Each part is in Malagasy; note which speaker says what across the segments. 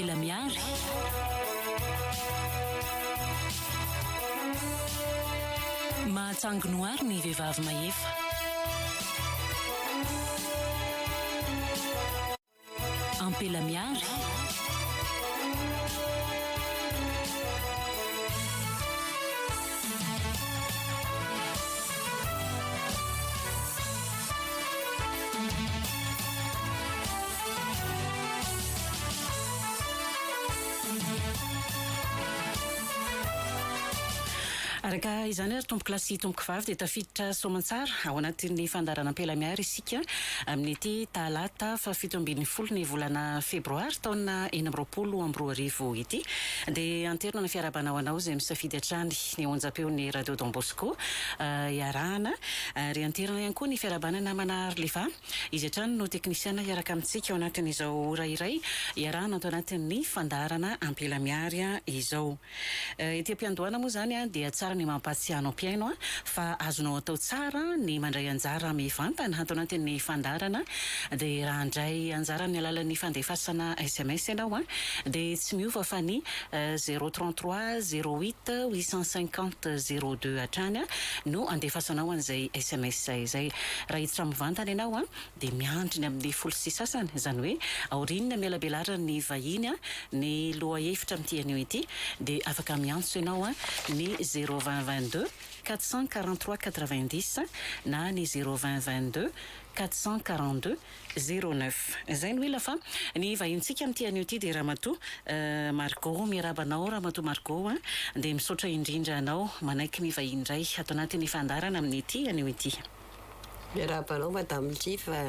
Speaker 1: Ampela Miary. Mahatsangy noary ny vehivavy mahefa. Ampela Miary. Araka izany ary tompokolahy sy tompokovavy dia tafiditra soamantsara ao anatin'ny fandaharana Ampela Miary isika amin'ity talata faha 17 ny volana febroary taona 2026 ity. Dia anterina ny fiarahabana ho anao izay misafidy hatrany ny onjam-peon'ny Radio Don Bosco iarahana ary anterina ihany koa ny fiarahabana namana Arliva. Izy hatrany no teknisiana hiaraka amintsika ao anatin'izao ora iray iarahana ato anatin'ny fandaharana Ampela Miary izao. Ety am-piandohana moa izany dia tsara ny mampahatsiahy anao mpihaino fa azonao atao tsara ny mandray anjara mivantana ato anatin'ny fandaharana dia raha handray anjara amin'ny alalan'ny fandefasana sms ianao dia tsy miova fa ny zéro 33 08 850 02 hatrany no andefasanao an'izay sms izay. Raha hiditra mivantana ianao dia miandry ny amin'ny folo sy sasany, izany hoe aorian'ny hamelabelaran'ny vahiny ny lohahevitra amin'ity anio ity dia afaka miantso ianao ny zéro 20 22 443 90 na ny zéro 20 22 442 09. Izay no ela fa ny vahinintsika amin'ity anio ity dia Ramatoa Margot. Miarahaba anao Ramatoa Margot a! Dia misaotra indrindra anao manaiky mivahiny indray ato anatin'ny fandaharana amin'ity anio ity.
Speaker 2: Miarahaba anao Madame Liva,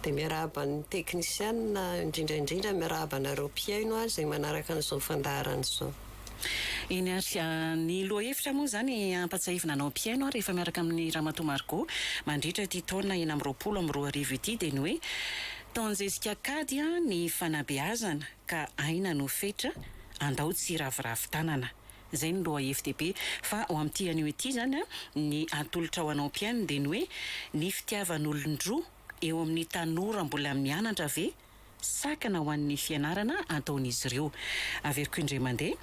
Speaker 2: dia miarahaba ny teknisianina, indrindra indrindra miarahaba anareo mpihaino izay manaraka an'izao fandaharana izao.
Speaker 1: Eny ary, ny lohahevitra moa izany ampatsiahivina anao mpihaino rehefa miaraka amin'i Ramatoa Margot mandritra ity taona 2026 ity dia ny hoe taon-jezika kady ny fanabeazana ka aina no fetra, andao tsy hiraviravy tanana. Izay no lohahevi-dehibe. Fa ho amin'ity anio ity izany ny atolotra ho anao mpihaino dia ny hoe ny fitiavan'olon-droa eo amin'ny tanora mbola mianatra ve sakana ho an'ny fianarana ataon'izy ireo. Averiko indray mandeha,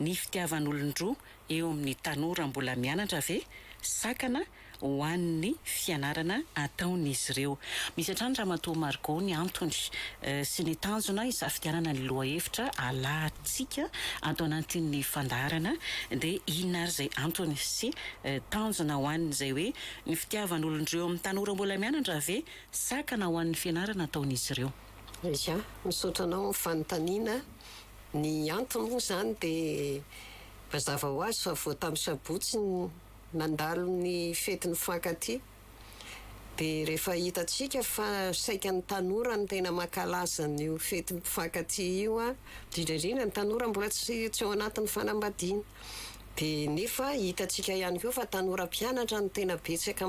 Speaker 1: ny fitiavan'olon-droa eo amin'ny tanora mbola mianatra ve sakana ho an'ny fianarana ataon'izy ireo? Misy hatrany Ramatoa Margot ny antony sy ny tanjona hisafidianana ny lohahevitra alahatsika ato anatin'ny fandaharana dia inona ary izay antony sy tanjona ho an'izay hoe ny fitiavan'olon-droa eo amin'ny tanora mbola mianatra ve Sakana ho an'ny fianarana ataon'izy ireo.
Speaker 2: Ia, misaotra anao amin'ny fanontaniana. Ny antony moa izany dia mazava ho azy fa vao tamin'ny sabotsy nandalo ny fetin'ny mpifankatia. Dia rehefa hitantsika fa saika ny tanora no tena mankalaza an'io fetin'ny mpifankatia io, indrindra indrindra ny tanora mbola tsy tsy ao anatin'ny fanambadiana. Dia nefa hitantsika ihany koa fa tanora mpianatra no tena betsaka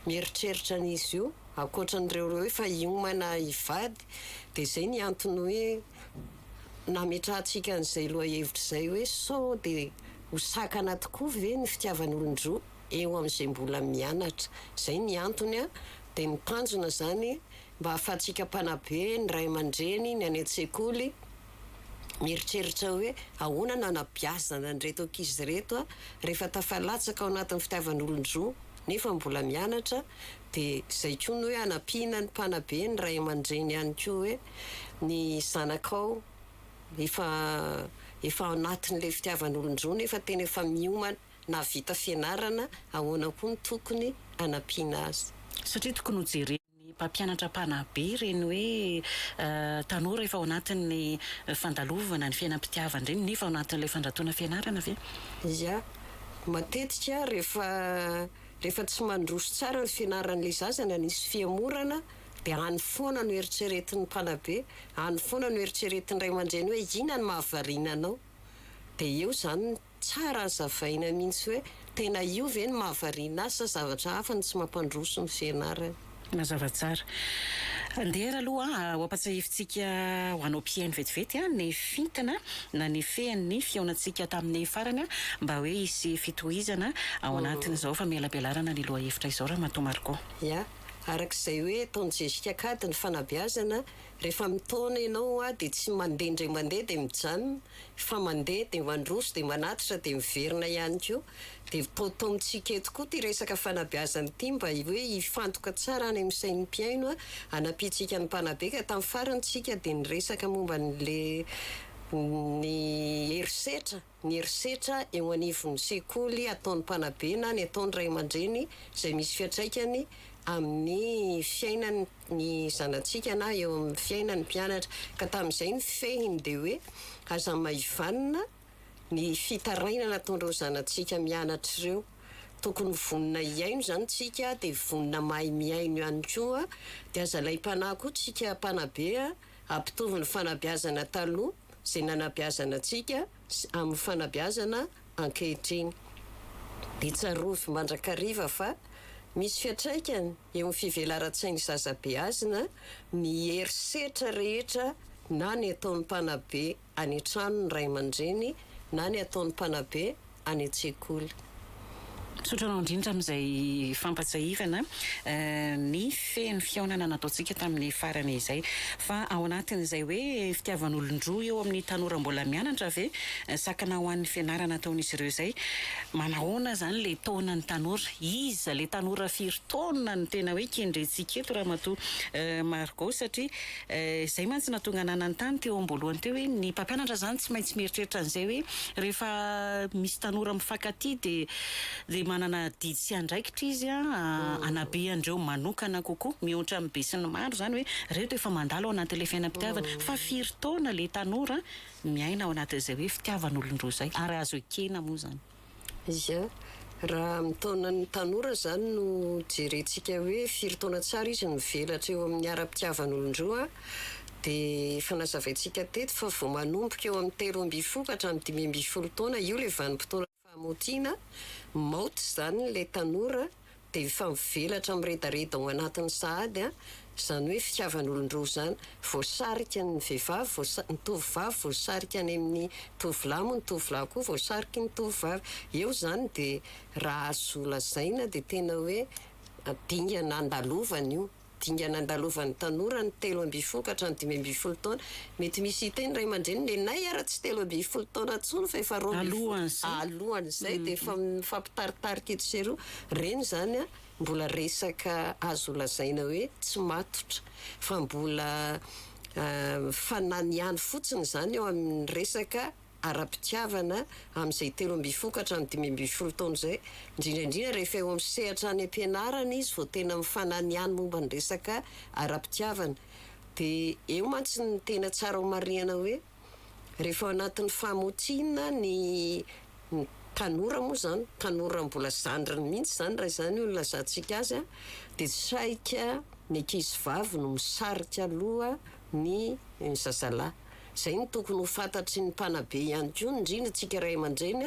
Speaker 2: mieritreritra an'izy io, ankoatra an'ireo hoe efa hiomana hivady, dia izay ny antony hoe nametrahantsika an'izay lohahevitra izay hoe sao dia ho sakana tokoa ve ny fitiavan'olon-droa eo amin'izay mbola mianatra. Izay ny antony dia ny tanjona izany mba hahafahantsika mpanabe, ny ray aman-dreny, ny any an-tsekoly, mieritreritra hoe ahoana no hanabeazana an'ireto ankizy ireto rehefa tafalatsaka ao anatin'ny fitiavan'olon-droa nefa mbola mianatra dia izay koa ny hoe hanampiana ny mpanabe ny ray aman-dreny ihany koa hoe ny zanakao efa efa ao anatin'ilay fitiavan'olon-droa nefa tena efa miomana nahavita fianarana ahoana koa no tokony hanampiana azy.
Speaker 1: Satria tokony ho jerena. Ny mpampianatra mpanabe ireny hoe tanora efa ao anatin'ny fandalovana ny fiainam-pitiavana ireny nefa ao anatin'ilay fandratoana fianarana ve?
Speaker 2: Ia. Matetika rehefa rehefa tsy mandroso tsara ny fianaran'ilay zaza na nisy fihemorana dia any foana no eritreretin'ny mpanabe, any foana no eritreretin'ny ray aman-dreny hoe inona no mahavariana anao? Dia eo izany Tsara hazavaina mihitsy hoe tena io ve no mahavariana azy sa zavatra hafa no tsy mampandroso ny fianarany.
Speaker 1: Mazava tsara. Andeha ary aloha ho ampatsiahivintsika ho anao mpihaino vetivety ny fintina na ny fean'ny fihaonantsika tamin'ny farany mba hoe hisy fitohizana ao anatin'izao famelabelarana ny lohahevitra izao Ramatoa Margot.
Speaker 2: Ya. Araka izay hoe ataon'i Jessica Kady ny fanabeazana, rehefa mitaona ianao hoa dia tsy mandeha indray mandeha dia mijanona fa mandeha dia mandroso dia manatitra dia miverina ihany koa. Dia taotaomintsika eto koa ity resaka fanabeazana ity mba hoe hifantoka tsara any amin'ny sain'ny mpihaino hanampiantsika ny mpanabe ka tamin'ny farany tsika dia niresaka momba an'le ny herisetra. Ny herisetra eo anivon'ny sekoly ataon'ny mpanabe na ny ataon'ny ray aman-dreny izay misy fiantraikany amin'ny fiainan'ny zanatsika na eo amin'ny fiainan'ny mpianatra. Ka tamin'izay ny fehiny dia hoe aza maivanina ny fitarainana ataon'ireo zanatsika mianatra ireo. Tokony ho vonona hihaino izany tsika dia vonona mahay mihaino ihany koa. Dia aza alaim-panahy koa tsika mpanabe hampitovy ny fanabeazana taloha izay nanabeazana antsika sy amin'ny fanabeazana ankehitriny. Dia tsarovy mandrakariva fa misy fiantraikany eo amin'ny fivelaran-tsain'ny zaza beazina ny herisetra rehetra na ny ataon'ny mpanabe any an-trano ny ray aman-dreny na ny ataon'ny mpanabe any an-tsekoly.
Speaker 1: Misaotra anao indrindra amin'izay fampatsiahivana ny feno fihaonana nataontsika tamin'ny farany izay. Fa ao anatin'izay hoe fitiavan'olon-droa eo amin'ny tanora mbola mianatra ve sakana ho an'ny fianarana ataon'izy ireo izay? Manahoana izany ilay taonan'ny tanora? Iza ilay tanora firy taona no tena hoe kendrentsika eto Ramatoa Margot satria Izay mantsy nahatonga anah nanontany teo am-boalohany teo hoe ny mpampianatra izany tsy maintsy mieritreritra an'izay hoe rehefa misy tanora mifankatia dia dia manana adidy sy andraikitra izy hanabe an'ireo manokana kokoa mihoatra amin'ny besinimaro izany hoe ireto efa mandalo ao anatin'ilay fiainam-pitiavana fa firy taona ilay tanora miaina ao anatin'izay hoe fitiavan'olon-droa izay ary azo ekena moa izany.
Speaker 2: Ia. Raha amin'ny taonan'ny tanora izany no jerentsika hoe firy taona tsara izy no mivelatra eo amin'ny ara-pitiavan'olon-droa dia efa nazavaintsika teto fa vao manomboka eo amin'ny 13 ka hatramin'ny 15 taona, io ilay vanim-potoana fahamotiana, maoty izany ilay tanora dia efa mivelatra miredareda ao anatiny sahady an, izany hoe fitiavan'olon-droa izany, voasarika ny vehivavy, voasa- ny tovovavy voasarika any amin'ny tovolahy moa ny tovolahy koa voasariky ny tovovavy, eo izany dia raha azo lazaina dia tena hoe dingana andalovana io. Dingana andalovan'ny tanora ny 13 ka hatramin'ny 15 taona. Mety misy hiteny ray aman-dreny, nenay ara tsy 13 taona intsony fa efa 12.
Speaker 1: Alohan'izay.
Speaker 2: Alohan'izay dia efa mifampitaritarika etsy sy eroa. Ireny izany an, mbola resaka azo lazaina hoe tsy matotra fa mbola fananihany fotsiny izany eo amin'ny resaka ara-pitiavana amin'izay 13 ka hatramin'ny 15 taona izay, indrindra indrindra rehefa eo amin'ny sehatra any am-pianarana izy vao tena mifananihany momba ny resaka ara-pitiavana. Dia eo mantsy no tena tsara homarihana hoe rehefa ao anatin'ny famotsiana ny ny tanora moa izany, tanora mbola zandriny mihitsy izany raha izany no ilazantsika azy, dia saika ny ankizivavy no misarika aloha ny zazalahy. Izay no tokony ho fantatry ny mpanabe ihany koa, indrindra tsika ray aman-dreny,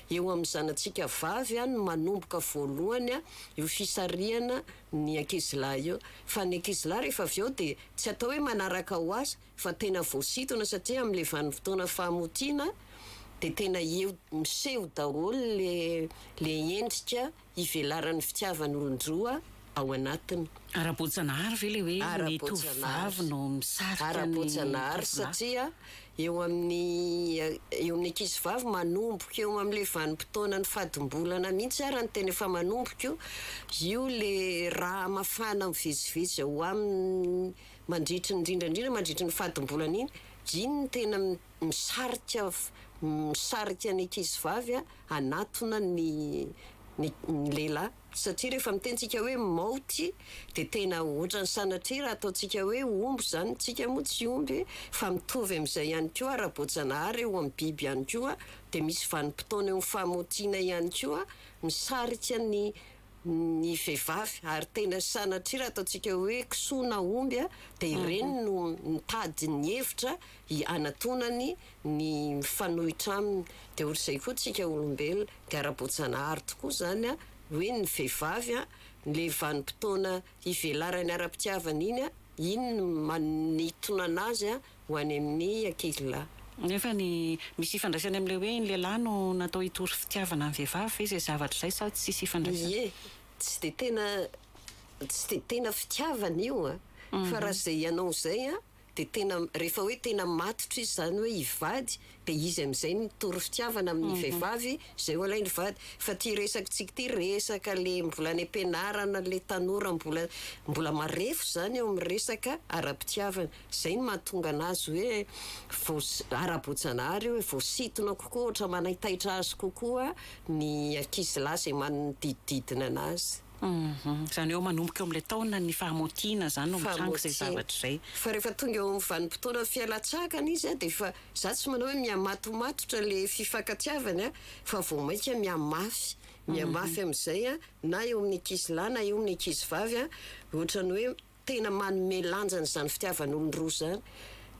Speaker 2: eo amin'ny zanatsika vavy no manomboka voalohany io fisarihana ny ankizilahy io. Fa ny ankizilahy rehefa avy eo dia tsy atao hoe manaraka ho azy fa tena voasintona satria amin'ilay vanim-potoana fahamotiana dia tena eo miseho daholo le le endrika ivelaran'ny fitiavan'olon-droa ao anatiny.
Speaker 1: Ara-boajanahary ve ilay hoe ny tovovavy no misarika ny
Speaker 2: Ara-boajanahary satria eo amin'ny eo amin'ny ankizivavy manomboka eo amin'ilay vanim-potoanan'ny fadimbolana mihitsy ara no tena efa manomboka io, io ilay rà mafana mivezivezy ao aminy mandritry ny indrindra indrindra mandritry ny fadimbolana iny, iny no tena misarika misarika ny ankizivavy hanatona ny ny lehilahy satria rehefa miteny tsika hoe maoty dia tena ohatran'ny sanatria raha ataontsika hoe omby izany tsika moa tsy omby fa mitovy amin'izay ihany koa ara-boajanahary eo amin'ny biby ihany koa dia misy vanim-potoana eo amin'ny famotiana ihany koa misarika ny ny vehivavy ary tena sanatria raha ataontsika hoe kisoa na omby dia ireny no mitady ny hevitra hanatonany ny mifanohitra aminy dia ohatr'izay koa tsika olombelona dia ara-boajanahary tokoa izany hoe ny vehivavy le vanim-potoana hivelarany ara-pitiavana iny iny no manintona anazy ho any amin'ny ankizilahy.
Speaker 1: Nefa ny misy ifandraisany amin'ilay hoe ny lehilahy no natao hitory fitiavana ny vehivavy ve izay zavatra izay sa tsisy ifandraisany?
Speaker 2: Ie, tsy dia tena. Tsy dia tena fitiavana io an! Fa raha izay ianao izay an, dia tena, rehefa hoe tena matotra izy izany hoe hivady, dia izy amin'izay no mitory fitiavana amin'ny vehivavy, izay ho alainy vady. Fa ity resakitsika ity, resaka le mbola any am-pianarana, le tanora mbola, mbola marefo izany eo amin'ny resaka ara-pitiavana. Izay no mahatonga anazy hoe voas, ara-boajanahary io hoe voasintona kokoa, ohatra manaitaitra azy kokoa ny ankizilahy izay manodidididina anazy.
Speaker 1: Izany hoe manomboka eo amin'ilay taona ny fahamôtiana izany no mitranga izay zavatra izay.
Speaker 2: Fa rehefa tonga eo amin'ny vanim-potoanan'ny fialan-tsakana izy dia efa, za tsy manao hoe mihamatomatrotra ilay fifankatiavany fa vao mainka mihamafy, mihamafy amin'izay na eo amin'ny ankizilahy na eo amin'ny ankizivavy, ohatran'ny hoe tena manome lanjany izany fitiavan'olon-droa izany.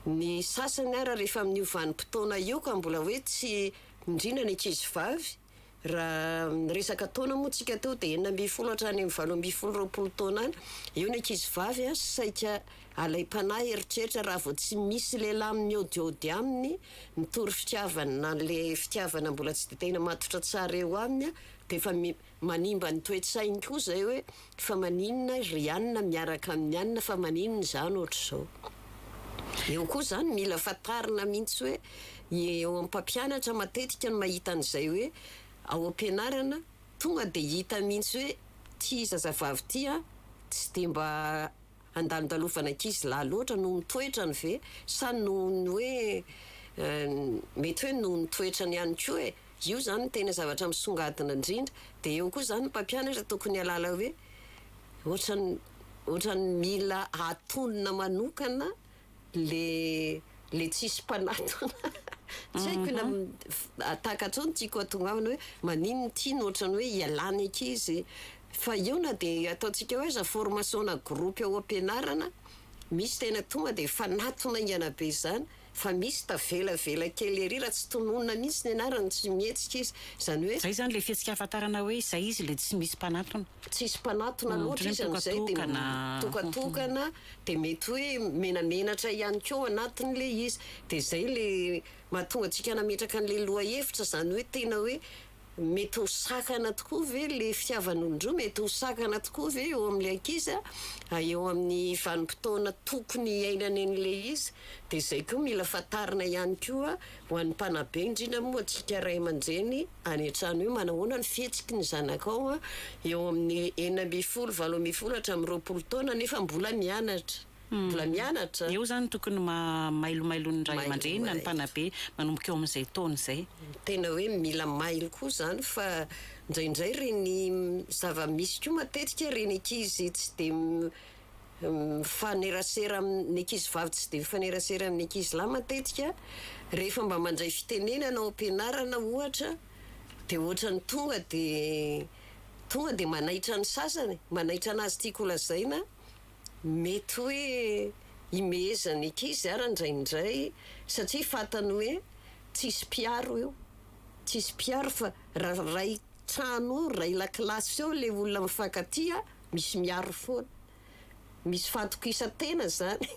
Speaker 2: Ny sasany ara rehefa amin'io vanim-potoana io ka mbola hoe tsy, indrindra ny ankizivavy, Raha niresaka taona moa tsika teo dia 16 hatrany amin'ny 18, 20 taona any, eo ny ankizy vavy saika alaim-panahy eritreritra raha vao tsy misy lehilahy mihaodihaody aminy, mitory fitiavana le fitiavana mbola tsy dia tena matotra tsara eo aminy dia efa manimba ny toe-tsainy koa izay hoe fa maninona ry anona miaraka amin'ny anona fa maninona izany ohatr'izao. Eo koa izany mila fantarina mihitsy hoe eo amin'ny mpampianatra matetika no mahita an'izay hoe ao am-pianarana tonga dia hita mihitsy hoe ity zazavavy ity an tsy dia mba andalondalovana ankizy lahy loatra noho ny toetrany ve sa noho ny hoe mety hoe noho ny toetrany ihany koa e! Io izany no tena zavatra misongadina indrindra. Dia eo koa izany ny mpampianatra tokony hahalala hoe ohatran'ny ohatran'ny mila atonina manokana le le tsisy mpanatona. Tsy haiko na takatrao ny tiako hatongavana hoe maninona ity no ohatran'ny hoe ialana ankizy. Fa io na dia ataontsika hoe aza formation-na groupe ao am-pianarana, misy tena tonga dia mifanatona haingana be izany. Fa misy tavelavela kely ery raha tsy tononina mihitsy ny anarany tsy mihetsika izy. Izany hoe.
Speaker 1: Izay izany ilay fihetsika ahafantarana hoe izay izy ilay tsy misy mpanatona.
Speaker 2: Tsisy mpanatona loatra izy amin'izay dia mitokatokana dia mety hoe menamenatra ihany koa ao anatin'ilay izy. Dia izay ilay mahatonga antsika nametraka an'ilay lohahevitra izany hoe tena hoe Mety ho sakana tokoa ve le fitiavan'olon-droa? Mety ho sakana tokoa ve eo amin'ilay ankizy eo amin'ny vanim-potoana tokony hiainany an'ilay izy? Dia izay koa mila fantarina ihany koa ho an'ny mpanabe, indrindra moa antsika ray aman-dreny any an-trano hoe manahoana ny fihetsiky ny zanakao eo amin'ny 16, 18 hatramin'ny 20 taona nefa mbola mianatra. Mbola mianatra.
Speaker 1: Eo izany tokony maha mailomailo ny ray aman-dreny na ny mpanabe manomboka eo amin'izay taona izay.
Speaker 2: Tena hoe mila mailo koa izany fa indraindray ireny zava-misy koa matetika ireny ankizy tsy dia mifanerasera amin'ny ankizy vavy tsy dia mifanerasera amin'ny ankizy lahy matetika rehefa mba mandray fitenenana ao am-pianarana ohatra dia ohatran'ny tonga dia tonga dia manaitra ny sasany, manaitra an'azy tiako holazaina. Mety hoe imehezan'ny ankizy ara indraindray satria fantany hoe tsisy mpiaro eo, tsisy mpiaro fa raha ray trano ray lakilasy eo le olona mifankatia misy miaro foana, misy fahatokisan-tena zany,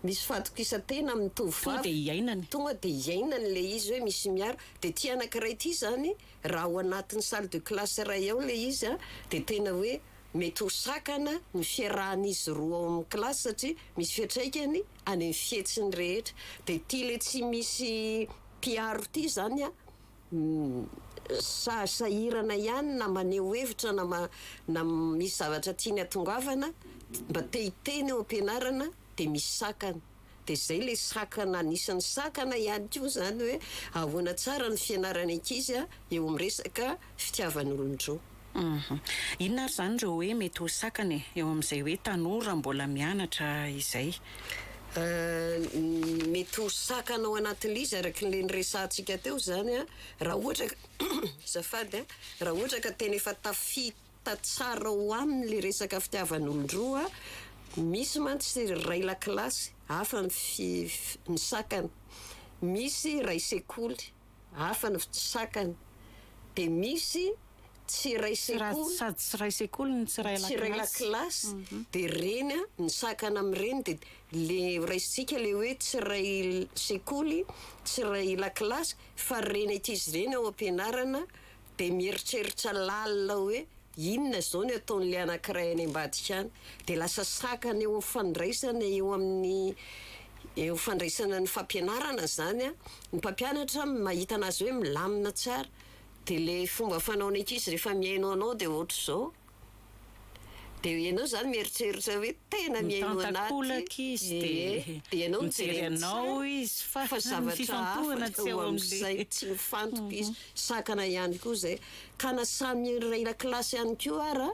Speaker 2: misy fahatokisan-tena amin'ny
Speaker 1: Tonga
Speaker 2: tovovavy,
Speaker 1: dia iainany.
Speaker 2: tonga dia iainany le izy hoe misy miaro, dia ity anankiray ity zany raha ao anatin'ny salle de classe iray ao le izy an, dia tena hoe Mety ho sakana ny fiarahan'izy roa ao amin'ny kilasy satria misy fiantraikany any amin'ny fihetsiny rehetra. Dia ity ilay tsy misy mpiaro ity izany an, sahirana ihany na maneho hevitra na na misy zavatra tiany hatongavana, mba te hiteny ao am-pianarana dia misy sakana. Dia izay ilay sakana, anisan'ny sakana ihany koa izany hoe ahoana tsara ny fianaran'ny ankizy eo amin'ny resaka fitiavan'olon-droa.
Speaker 1: Inona ary izany ireo hoe mety ho sakana e, eo amin'izay hoe tanora mbola mianatra izay?
Speaker 2: Ny mety ho sakana ao anatin'ilay izy araka ilay niresahantsika teo izany an, raha ohatra ka, azafady an, raha ohatra ka tena efa tafita tsara ao aminy le resaka fitiavan'olon-droa, misy mantsy ray lakilasy, hafa ny ny sakana, misy ray sekoly, hafa ny sakana, de misy tsy ray sekoly,
Speaker 1: Sady tsy ray sekoly no tsy ray
Speaker 2: tsy ray
Speaker 1: lakilasy.
Speaker 2: lakilasy, de reny an, ny sakana amin'ireny de le raisintsika le hoe tsy ray sekoly, tsy ray lakilasy, fa reny ankizy ireny ao am-pianarana, Dia mieritreritra lalina hoe inona izao ny ataon'ilay anankiray any ambadika any. Dia lasa sakana eo amin'ny fandraisana eo amin'ny eo fandraisana ny fampianarana izany an, ny mpampianatra mahita anazy hoe milamina tsara, dia ilay fomba fanaon'ny ankizy rehefa mihaino anao dia ohatr'izao. Dia ianao izany mieritreritra hoe tena mihaino anah
Speaker 1: Mitantakolaka
Speaker 2: ty.
Speaker 1: izy
Speaker 2: Ie,
Speaker 1: dia
Speaker 2: dia ianao
Speaker 1: mijery
Speaker 2: mijery
Speaker 1: anao
Speaker 2: an'izay
Speaker 1: izy fa
Speaker 2: fa
Speaker 1: ny
Speaker 2: zavatra hafa
Speaker 1: fifantohana tsy
Speaker 2: eo
Speaker 1: ao
Speaker 2: amin'izay
Speaker 1: amin'ilay
Speaker 2: tsy mifantoka izy. Sakana ihany koa izay. Ka na samy iray lakilasy ihany koa ara,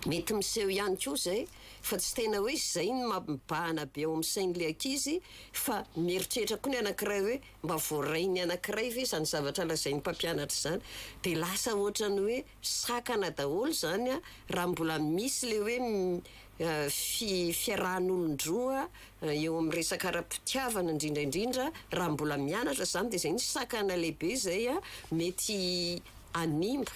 Speaker 2: mety miseho ihany koa izay fa tsy tena hoe izay no mampibahana be ao amin'ny sain'ilay ankizy fa mieritreritra koa ny anankiray hoe mba voarain'ny anankiray ve izany zavatra lazain'ny mpampianatra izany. Dia lasa ohatran'ny hoe Sakana daholo izany a, raha mbola misy le hoe fiarahan'olon-droa eo amin'ny resaka ara-pitiavana indrindra indrindra raha mbola mianatra izany dia izay ny sakana lehibe izay a, mety hanimba,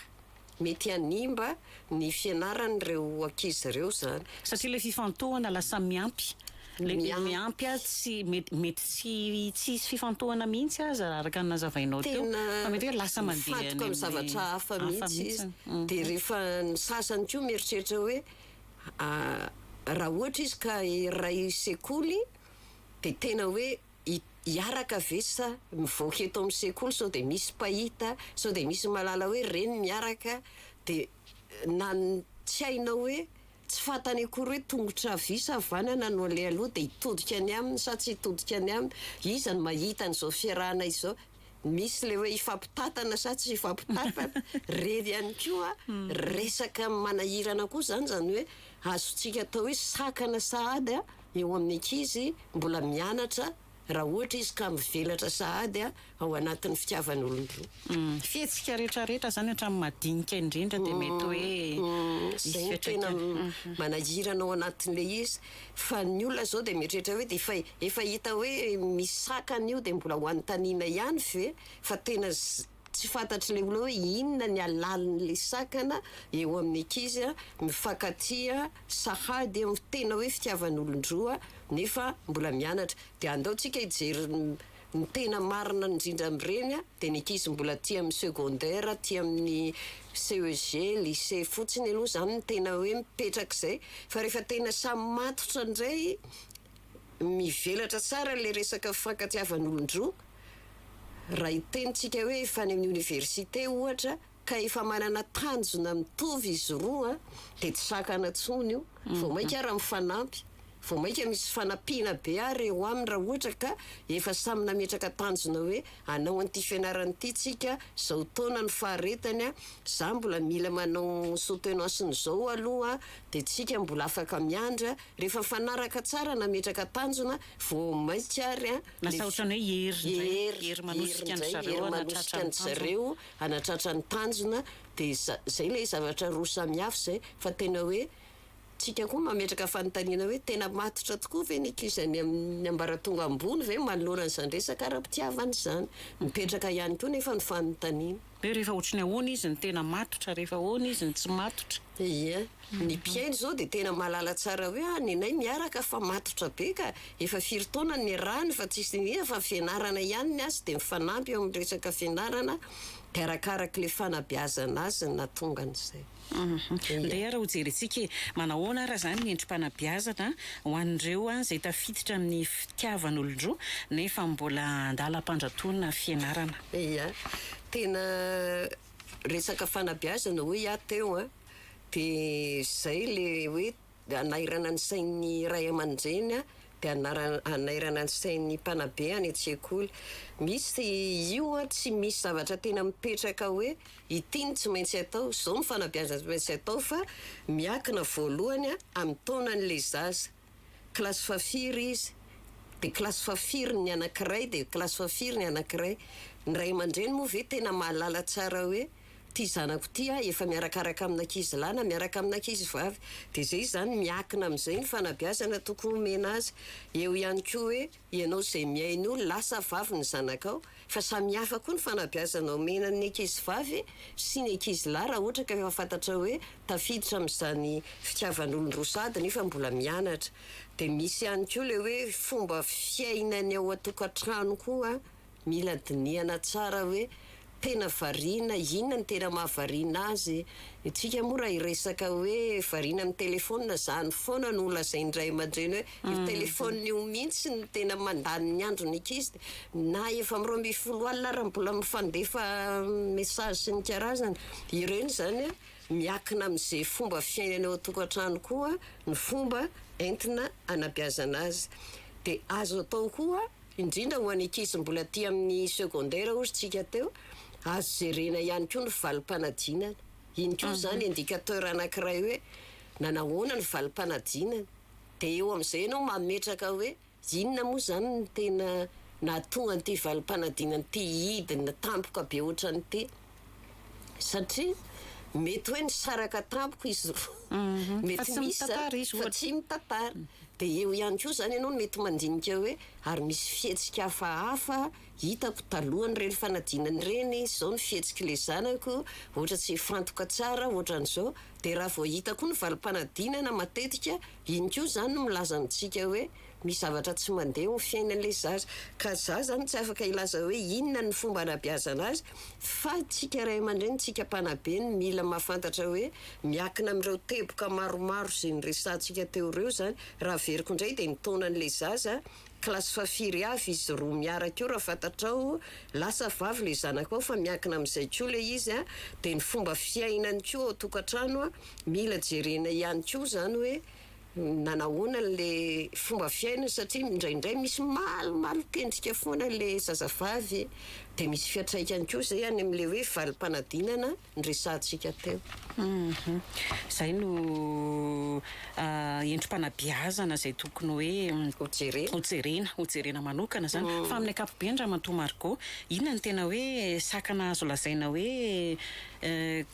Speaker 2: mety hanimba ny fianaran'ireo ankizy ireo izany.
Speaker 1: Satria ilay fifantohana lasa miampy. Le miampy azy tsy mety mety tsy tsy hisy fifantohana mihitsy aza araka ny nazavainao teo
Speaker 2: Tena
Speaker 1: fa mety hoe lasa mandeha any
Speaker 2: mifantoka amin'ny
Speaker 1: amin'ny
Speaker 2: zavatra hafa
Speaker 1: hafa
Speaker 2: mihitsy izy.
Speaker 1: mihitsy.
Speaker 2: Dia rehefa ny sasany koa mieritreritra hoe raha ohatra izy ka iray sekoly dia tena hoe hiaraka ve sa mivoaka eto amin'ny sekoly sao dia misy mpahita, sao dia misy mahalala hoe ireny miaraka dia na ny tsy hainao hoe Tsy fantany akory hoe tongotra havia sa havanana no aleha aloha dia hitodika any aminy sa tsy hitodika any aminy. Iza no mahita an'izao fiarahana izao? Misy ilay hoe hifampitantana sa tsy hifampitantana? Ireny ihany koa resaka manahirana koa izany, izany hoe azontsika atao hoe sakana sahady eo amin'ny ankizy mbola mianatra Raha ohatra izy ka mivelatra sahady ao anatin'ny fitiavan'olon-droa.
Speaker 1: Fihetsika rehetrarehetra izany hatramin'ny madinika indrindra dia mety hoe hisy
Speaker 2: Izay no tena
Speaker 1: fiantraikany.
Speaker 2: manahirana ao anatin'ilay izy. Fa ny olona izao dia mieritreritra hoe dia efa efa hita hoe misy sakana io dia mbola ho anontaniana ihany ve? Fa tena tsy fantatr'ilay olona hoe inona ny halalin'ilay sakana eo amin'ny ankizy mifankatia sahady amin'ny tena hoe fitiavan'olon-droa nefa mbola mianatra. Dia andao tsika hijery ny tena marina indrindra amin'ireny dia ny ankizy mbola aty amin'ny secondaire, aty amin'ny CEG, lycée fotsiny aloha izany no tena hoe mipetraka izay. Fa rehefa tena samy matotra indray, mivelatra tsara ilay resaka fifankatiavan'olon-droa, raha hiteny tsika hoe efa any amin'ny oniversite ohatra, ka efa manana tanjona mitovy izy roa dia tsy sakana intsony io, vao mainka ary mifanampy, vao mainka misy fanampiana be ary eo aminy raha ohatra ka efa samy nametraka tanjona hoe hanao an'ity fianarana ity tsika, zao taona no faharetany, za mbola mila manao soutenance n'izao aloha dia tsika mbola afaka miandry, rehefa mifanaraka tsara nametraka tanjona vao mainka ary le
Speaker 1: Lasa ohatran'ny hoe hery indray, hery manosika an-dry zareo
Speaker 2: hery
Speaker 1: hanatratra
Speaker 2: manosika
Speaker 1: ny
Speaker 2: an-dry
Speaker 1: tanjona.
Speaker 2: zareo hanatratra ny tanjona dia zay ilay zavatra roa samihafa izay fa tena hoe tsika koa mametraka fanontaniana hoe tena matotra tokoa ve ny ankizy any amin'ny ambaratonga ambony ve manoloana an'izany resaka ara-pitiavana izany? Mipetraka ihany koa nefa ny fanontaniana.
Speaker 1: Hoe rehefa ohatry ny ahoana izy no tena matotra, rehefa ahoana izy no tsy matotra?
Speaker 2: Ie. Ny mpihaino izao dia tena mahalala tsara hoe ah nenay miaraka fa matotra be ka, efa firy taona niarahany fa tsisy niniana fa fianarana ihany ny azy dia mifanampy eo amin'ny resaka fianarana dia arakarak'ilay fanabeazana azy no nahatonga an'izay. Ie.
Speaker 1: Ndeha ary hojerentsika e! Manahoana ary izany ny endri-panabeazana ho an'ireo izay tafiditra amin'ny fitiavan'olon-droa nefa mbola andalam-pandratoana fianarana?
Speaker 2: Ia. Tena resaka fanabeazana hoy aho teo an. Dia izay ilay hoe hanairana ny sain'ny ray aman-dreny dia hanairana ny sain'ny mpanabe any an-tsekoly. Misy io an, tsy misy zavatra tena mipetraka hoe ity no tsy maintsy atao, izao no fanabeazana tsy maintsy atao fa miankina voalohany amin'ny taonan'ilay zaza. Kilasy fahafiry izy, dia kilasy fahafiry ny anankiray, dia kilasy fahafiry ny anankiray. Ny ray aman-dreny moa ve tena mahalala tsara hoe ity zanako ity aho efa miarakaraka amin'ankizy lahy na miaraka amin'ankizy vavy. Dia izay izany miankina amin'izay ny fanabeazana tokony homena azy. Eo ihany koa hoe ianao izay mihaino io lahy sa vavy ny zanakao fa samy hafa koa ny fanabeazana omena ny ankizy vavy sy ny ankizy lahy raha ohatra ka efa fantatra hoe tafiditra amin'izany fitiavan'olon-droa sady nefa mbola mianatra. Dia misy ihany koa ilay hoe fomba fiainany ao an-tokantrano koa mila dinihana tsara hoe. Tena variana, inona no tena mahavariana azy? Tsika moa raha hiresaka hoe variana amin'ny telefaonina, izany foana no lazain'ny ray aman-dreny hoe io telefaonina io mihitsy no tena mandany ny andron'ny ankizy, na efa amin'ny 12 alina ary mbola mifandefa message sy ny karazany. Ireny izany an, miankina amin'izay fomba fiainana ao an-tokantrano koa ny fomba entina hanabeazana azy. Dia azo atao koa. Indrindra ho an'ny ankizy mbola aty amin'ny secondaire hozy tsika teo, azo jerena ihany koa ny valim-panadinana. Iny koa izany indicateur anankiray hoe nanahoana ny valim-panadinana. Dia eo amin'izay ianao mametraka hoe inona moa izany no tena nahatonga an'ity valim-panadinana ity hidina tampoka be ohatran'ity. Satria mety hoe nisaraka tampoka izy roa, mety misy zany fa tsy mitantara. Dia eo ihany koa izany ianao no mety mandinika hoe ary misy fihetsika hafahafa hitako talohan'ireny fanadinana ireny, izao ny fihetsik'ilay zanako, ohatra tsy hifantoka tsara, ohatran'izao. Dia raha vao hita koa ny valim-panadinana matetika, iny koa izany no milaza amintsika hoe Misy zavatra tsy mandeha eo amin'ny fiainan'ilay zaza. Ka za zany tsy afaka hilaza hoe inona ny fomba anabeazana azy fa tsika ray aman-dreny, tsika mpanabe no mila mahafantatra hoe miakina amin'ireo teboka maromaro izay noresahantsika teo ireo izany. Raha averiko indray dia ny taonan'ilay zaza, kilasy fahafiry avy izy roa miaraka eo raha fantatrao, lahy sa vavy ilay zanakao fa miankina amin'izay koa ilay izy an, dia ny fomba fiainany koa ao an-tokantrano mila jerena ihany koa izany hoe Nanahoana le fomba fiainany satria indraindray misy malomaloka endrika foana le zazavavy de misy fiantraikany koa zay any amle hoe valim-panadinana noresahantsika teo.
Speaker 1: Zay no endri-panabeazana izay tokony hoe
Speaker 2: Hojerena.
Speaker 1: hojerena, hojerena manokana izany. Fa amin'ny ankapobeny Ramatoa Margot, inona no tena hoe sakana azo lazaina hoe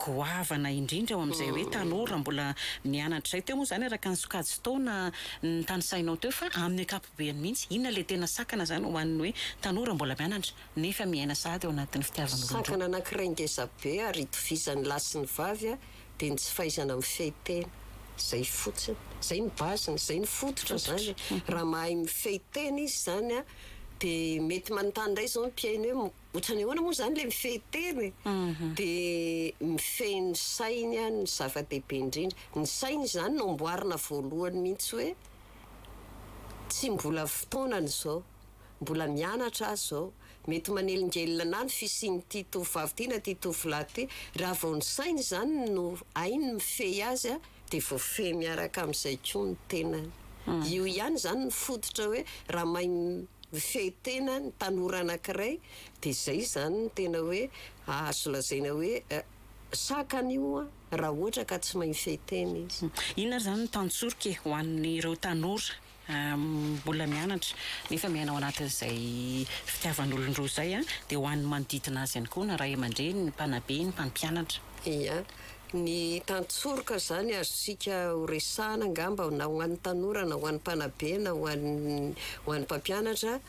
Speaker 1: goavana indrindra eo amin'izay hoe tanora mbola mianatra izay. Teo moa izany araka ny sokajin-taona notanisainao teo fa amin'ny ankapobeny mihitsy, inona ilay tena sakana izany ho an'ny hoe tanora mbola mianatra nefa miaina sahady ao anatin'ny fitiavan'olon-droa?
Speaker 2: Sakana anankiray ngeza be ary itovizan'ny lahy sy ny vavy dia ny tsy fahaizana mifehy tena. Izay fotsiny. Izay no base-ny, izay no fototra izany. Raha mahay mifehy tena izy izany dia mety manontany indray izao ny mpihaino hoe Ohatran'ny ahoana moa izany ilay mifehy tena e? Dia mifehy ny sainy no zava-dehibe indrindra. Ny sainy izany no amboarina voalohany mihitsy hoe tsy mbola fotoanany izao, mbola mianatra aho izao, mety manelingelina anah ny fisian'ity tovovavy ity na ity tovolahy ity. Raha vao ny sainy izany no hainy mifehy azy dia voafehy miaraka amin'izay koa ny tenany. Io ihany izany no fototra hoe raha mahay mifehy tena ny tanora anankiray dia izay izany no tena hoe azo lazaina hoe sakana io raha ohatra ka tsy mahay mifehy tena izy.
Speaker 1: Inona ary izany no tantsoroka e ho an'ireo tanora mbola mianatra nefa miaina ao anatin'izay fitiavan'olon-droa izay dia ho an'ny manodidina azy ihany koa na ray aman-dreny, ny mpanabe, ny mpampianatra.
Speaker 2: Ia. Ny tantsoroka izany azontsika ho resahana angamba na ho an'ny tanora na ho an'ny mpanabe na ho an'ny ho an'ny mpampianatra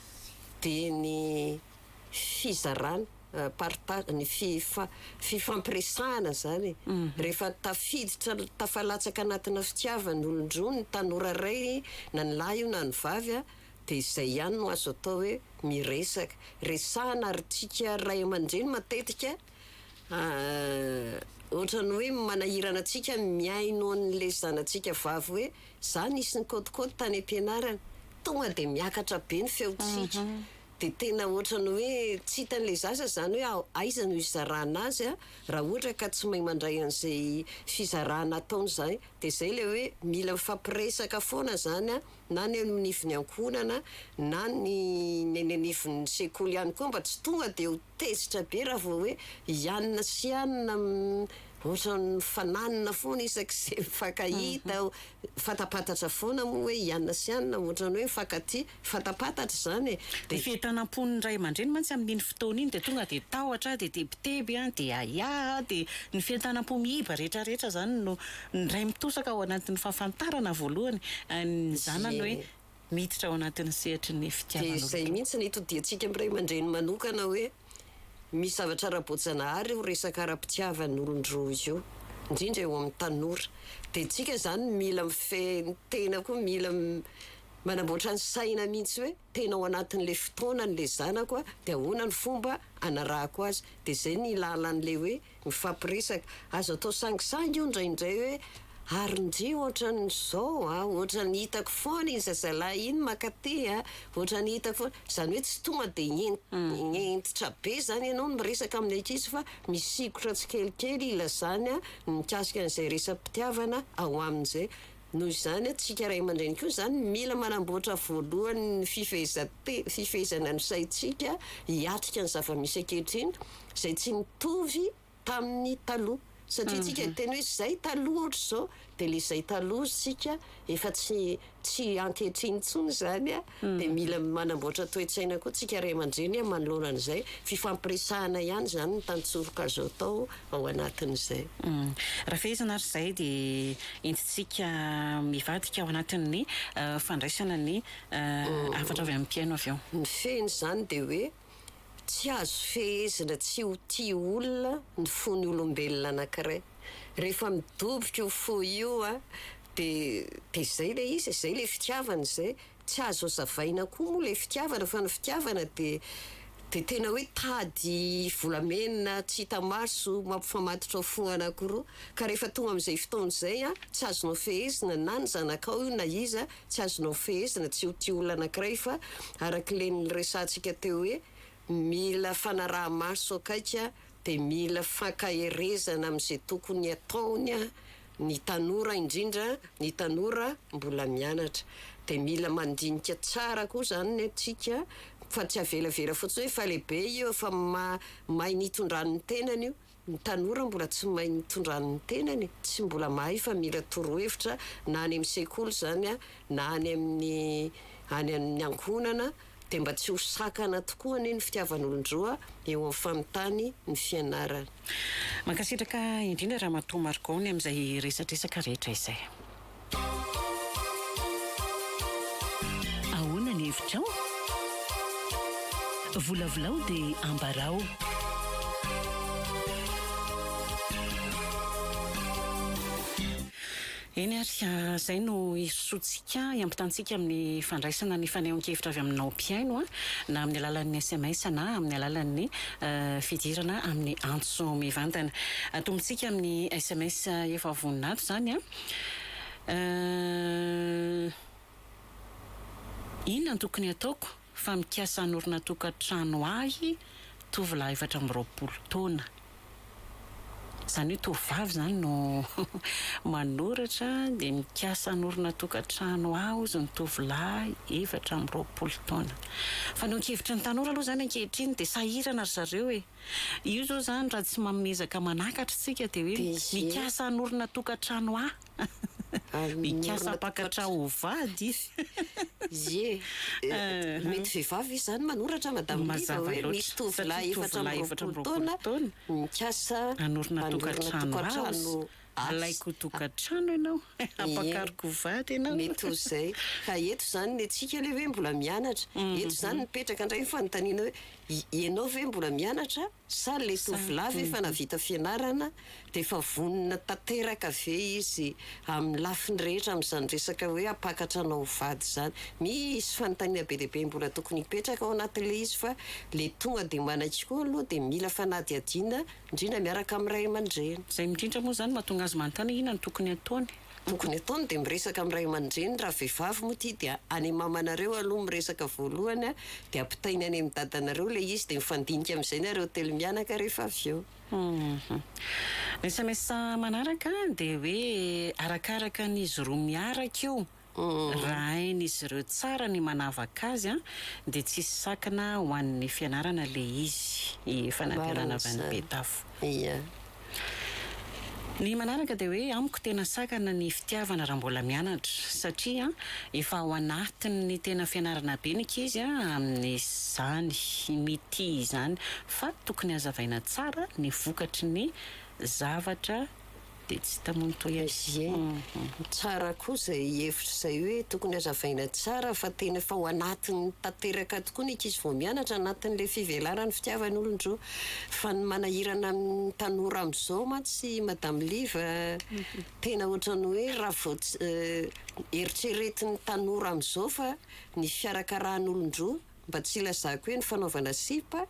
Speaker 2: dia ny fizarana, partage, ny fifa- fifampiresahana izany e. Rehefa tafiditra tafalatsaka anatina fitiavana olon-droa ny tanora iray na ny lahy io na ny vavy dia izay ihany no azo atao hoe miresaka. Resahana ary tsika ray aman-dreny matetika Ohatran'ny hoe manahirana antsika ny mihaino an'ilay zanatsika vavy hoe za nisy nikaotikaoty tany am-pianarana. Tonga dia miakatra be ny feontsika. Dia tena ohatran'ny hoe tsy hitan'ilay zaza izany hoe aiza no hizarana azy raha ohatra ka tsy mahay mandray an'izay fizarana ataony izany. Dia izay ilay hoe mila mifampiresaka foana izany na ny eny anivon'ny ankohonana na ny eny anivon'ny sekoly ihany koa mba tsy tonga dia ho Tezitra be raha vao hoe i anona sy anona ohatran'ny mifananina foana isak'izay mifankahita, fantapantatra foana moa hoe i anona sy anona ohatran'ny hoe mifankatia, fantapantatra izany e!
Speaker 1: Ny fientanam-pon'ny ray aman-dreny mantsy amin'iny fotoana iny dia tonga dia tahotra, dia tebiteby, dia ahiahy, dia ny fientanam-po miiba rehetrarehetra izany no indray mitosaka ao anatin'ny fahafantarana voalohany ny zanany hoe miditra ao anatin'ny sehatry ny
Speaker 2: Dia
Speaker 1: fitiavan'olon-droa.
Speaker 2: izay mihitsy no itodiantsika amin'ny ray aman-dreny manokana hoe misy zavatra ara-boajanahary io resaka ara-pitiavan'olon-droa io, indrindra eo amin'ny tanora. Dia tsika izany mila mifehy ny tena koa, mila. Manamboatra ny saina mihitsy hoe tena ao anatin'ilay fotoanany ilay zanako a, dia ahoana ny fomba anarahako azy. Dia izay ny ilàna an'ilay hoe mifampiresaka. Azo atao sangisangy io indraindray hoe ary ndry ohatran'izao a, ohatran'ny hitako foana iny zazalahy iny mankaty a, ohatran'ny hitako foana. Izany hoe tsy tonga dia hentitra be izany ianao no miresaka amin'ny ankizy fa misikotra tsikelikely ilazany ny mikasika an'izay resa-pitiavana ao aminy izay. Noho izany, antsika ray aman-dreny koa izany mila manamboatra voalohany ny fifehezan-te, fifehezana ny saintsika hiatrika ny zava-misy ankehitriny izay tsy mitovy tamin'ny taloha. Satria tsika hiteny hoe izay taloha ohatr'izao, dia ilay izay taloha isika efa tsy tsy ankehitriny intsony izany an, dia mila manamboatra toe-tsaina koa tsika ray aman-dreny manoloana an'izay. Fifampiresahana ihany izany ny tantsoroka azo atao ao anatin'izay.
Speaker 1: Raha fehezina ary izay dia entintsika mivadika ao anatin'ny fandraisana ny hafatra avy amin'ny mpihaino avy eo.
Speaker 2: Ny fehiny izany dia hoe Tsy azo fehezina tsy ho tia olona ny fon'ny olombelona anankiray. Rehefa midoboka io fo io dia dia izay ilay izy e, izay ilay fitiavana izay. Tsy azo hazavaina koa moa ilay fitiavana fa ny fitiavana dia dia tena hoe tady volamena tsy hita maso mampifamatotra fo anankiroa. Ka rehefa tonga amin'izay fotoana izay tsy azonao fehezina na ny zanakao io na iza, Tsy azonao fehezina tsy ho tia olona anankiray fa araka ilay niresahantsika teo hoe mila fanaraha-maso akaiky dia mila fankaherezana amin'izay tokony ataony ny tanora indrindra ny tanora mbola mianatra dia mila mandinika tsara koa izany ny antsika fa tsy avelavela fotsiny hoe efa lehibe io efa mahay ny hitondrany ny tenany io. Ny tanora mbola tsy mahay mitondra ny tenany, tsy mbola mahay fa mila torohevitra na any amin'ny sekoly izany na any amin'ny any amin'ny ankohonana dia mba tsy ho sakana tokoa anie ny fitiavan'olon-droa eo amin'ny famitany ny fianarana.
Speaker 1: Mankasitraka indrindra Ramatoa Margot ny amin'izay resadresaka rehetra izay.
Speaker 3: Ahoana ny hevitrao? Volavolao dia ambarao.
Speaker 1: Eny ary, izay no hirosoantsika, hiampitantsika amin'ny fandraisana ny fanehoan-kevitra avy aminao mpihaino, na amin'ny alalan'ny sms na amin'ny alalan'ny fidirana amin'ny antso mivantana. Atombontsika amin'ny sms efa vonona ato izany an. Euh. Inona no tokony hataoko fa mikasa hanorina tokantrano ahy tovolahy 24 taona. Izany hoe tovovavy izany no manoratra dia mikasa hanorina tokantrano ahy hozy ny tovolahy 24 taona. Fanehoan-kevitry ny tanora aloha izany ankehitriny dia sahirana ry zareo e. Io izao izany raha tsy miezaka manakatra isika dia hoe mikasa hanorina tokantrano ahy. Mikasa hampakatra ho vady.
Speaker 2: Ie. Mety vehivavy izy izany manoratra Madame Liva hoe misy tovolahy 24 taona mikasa
Speaker 1: hanorina tokantrano Alaiko tokantrano ianao, hampakariko ho vady ianao.
Speaker 2: Mety ho izay. Ka eto izany ny antsika ilay hoe mbola mianatra. Eto izany mipetraka indray ny fanontaniana hoe ianao ve mbola mianatra Sa le tovolahy ve efa nahavita fianarana dia efa vonona tanteraka ve izy amin'ny lafiny rehetra amin'izany resaka hoe hampakatra anao ho vady izany? Misy fanontaniana be dia be mbola tokony hipetraka ao anatin'ilay izy fa le tonga dia manaiky koa aloha dia mila fanadihadiana indrindra miaraka amin'ny ray aman-dreny.
Speaker 1: Izay indrindra moa izany mahatonga azy manontany hoe inona no tokony hataony?
Speaker 2: Tokony ataony dia miresaka amin'ny ray aman-dreny, raha vehivavy moa ity dia any amin'ny mamanareo aloha miresaka voalohany dia ampitainy any amin'ny dadanareo ilay izy dia mifandinika amin'izay nareo telo mianaka rehefa avy eo.
Speaker 1: Ny sms manaraka dia hoe arakaraka an'izy roa miaraka io, raha hain'izy ireo tsara ny manavaka azy dia tsisy sakana ho an'ny fianarana ilay izy, fanantenana avy any Betafo.
Speaker 2: Ia.
Speaker 1: Ny manaraka dia hoe amiko tena sakana ny fitiavana raha mbola mianatra satria efa ao anatin'ny tena fianarana be ny ankizy amin'izany mitia izany fa tokony hazavaina tsara ny vokatry ny zavatra. Dia tsy hita moa ny tohiny.
Speaker 2: Ie, tsara koa izay hevitra izay hoe tokony hazavaina tsara fa tena efa ao anatin'ny tanteraka tokoa ny ankizy vao mianatra anatin'ilay fivelaran'ny fitiavan'olon-droa. Fa ny manahirana amin'ny tanora amin'izao mantsy Madame Liva tena ohatran'ny hoe raha vao tsy eritreretin'ny tanora amin'izao fa ny fiarakarahan'olon-droa mba tsy hilazako hoe ny fanaovana sipa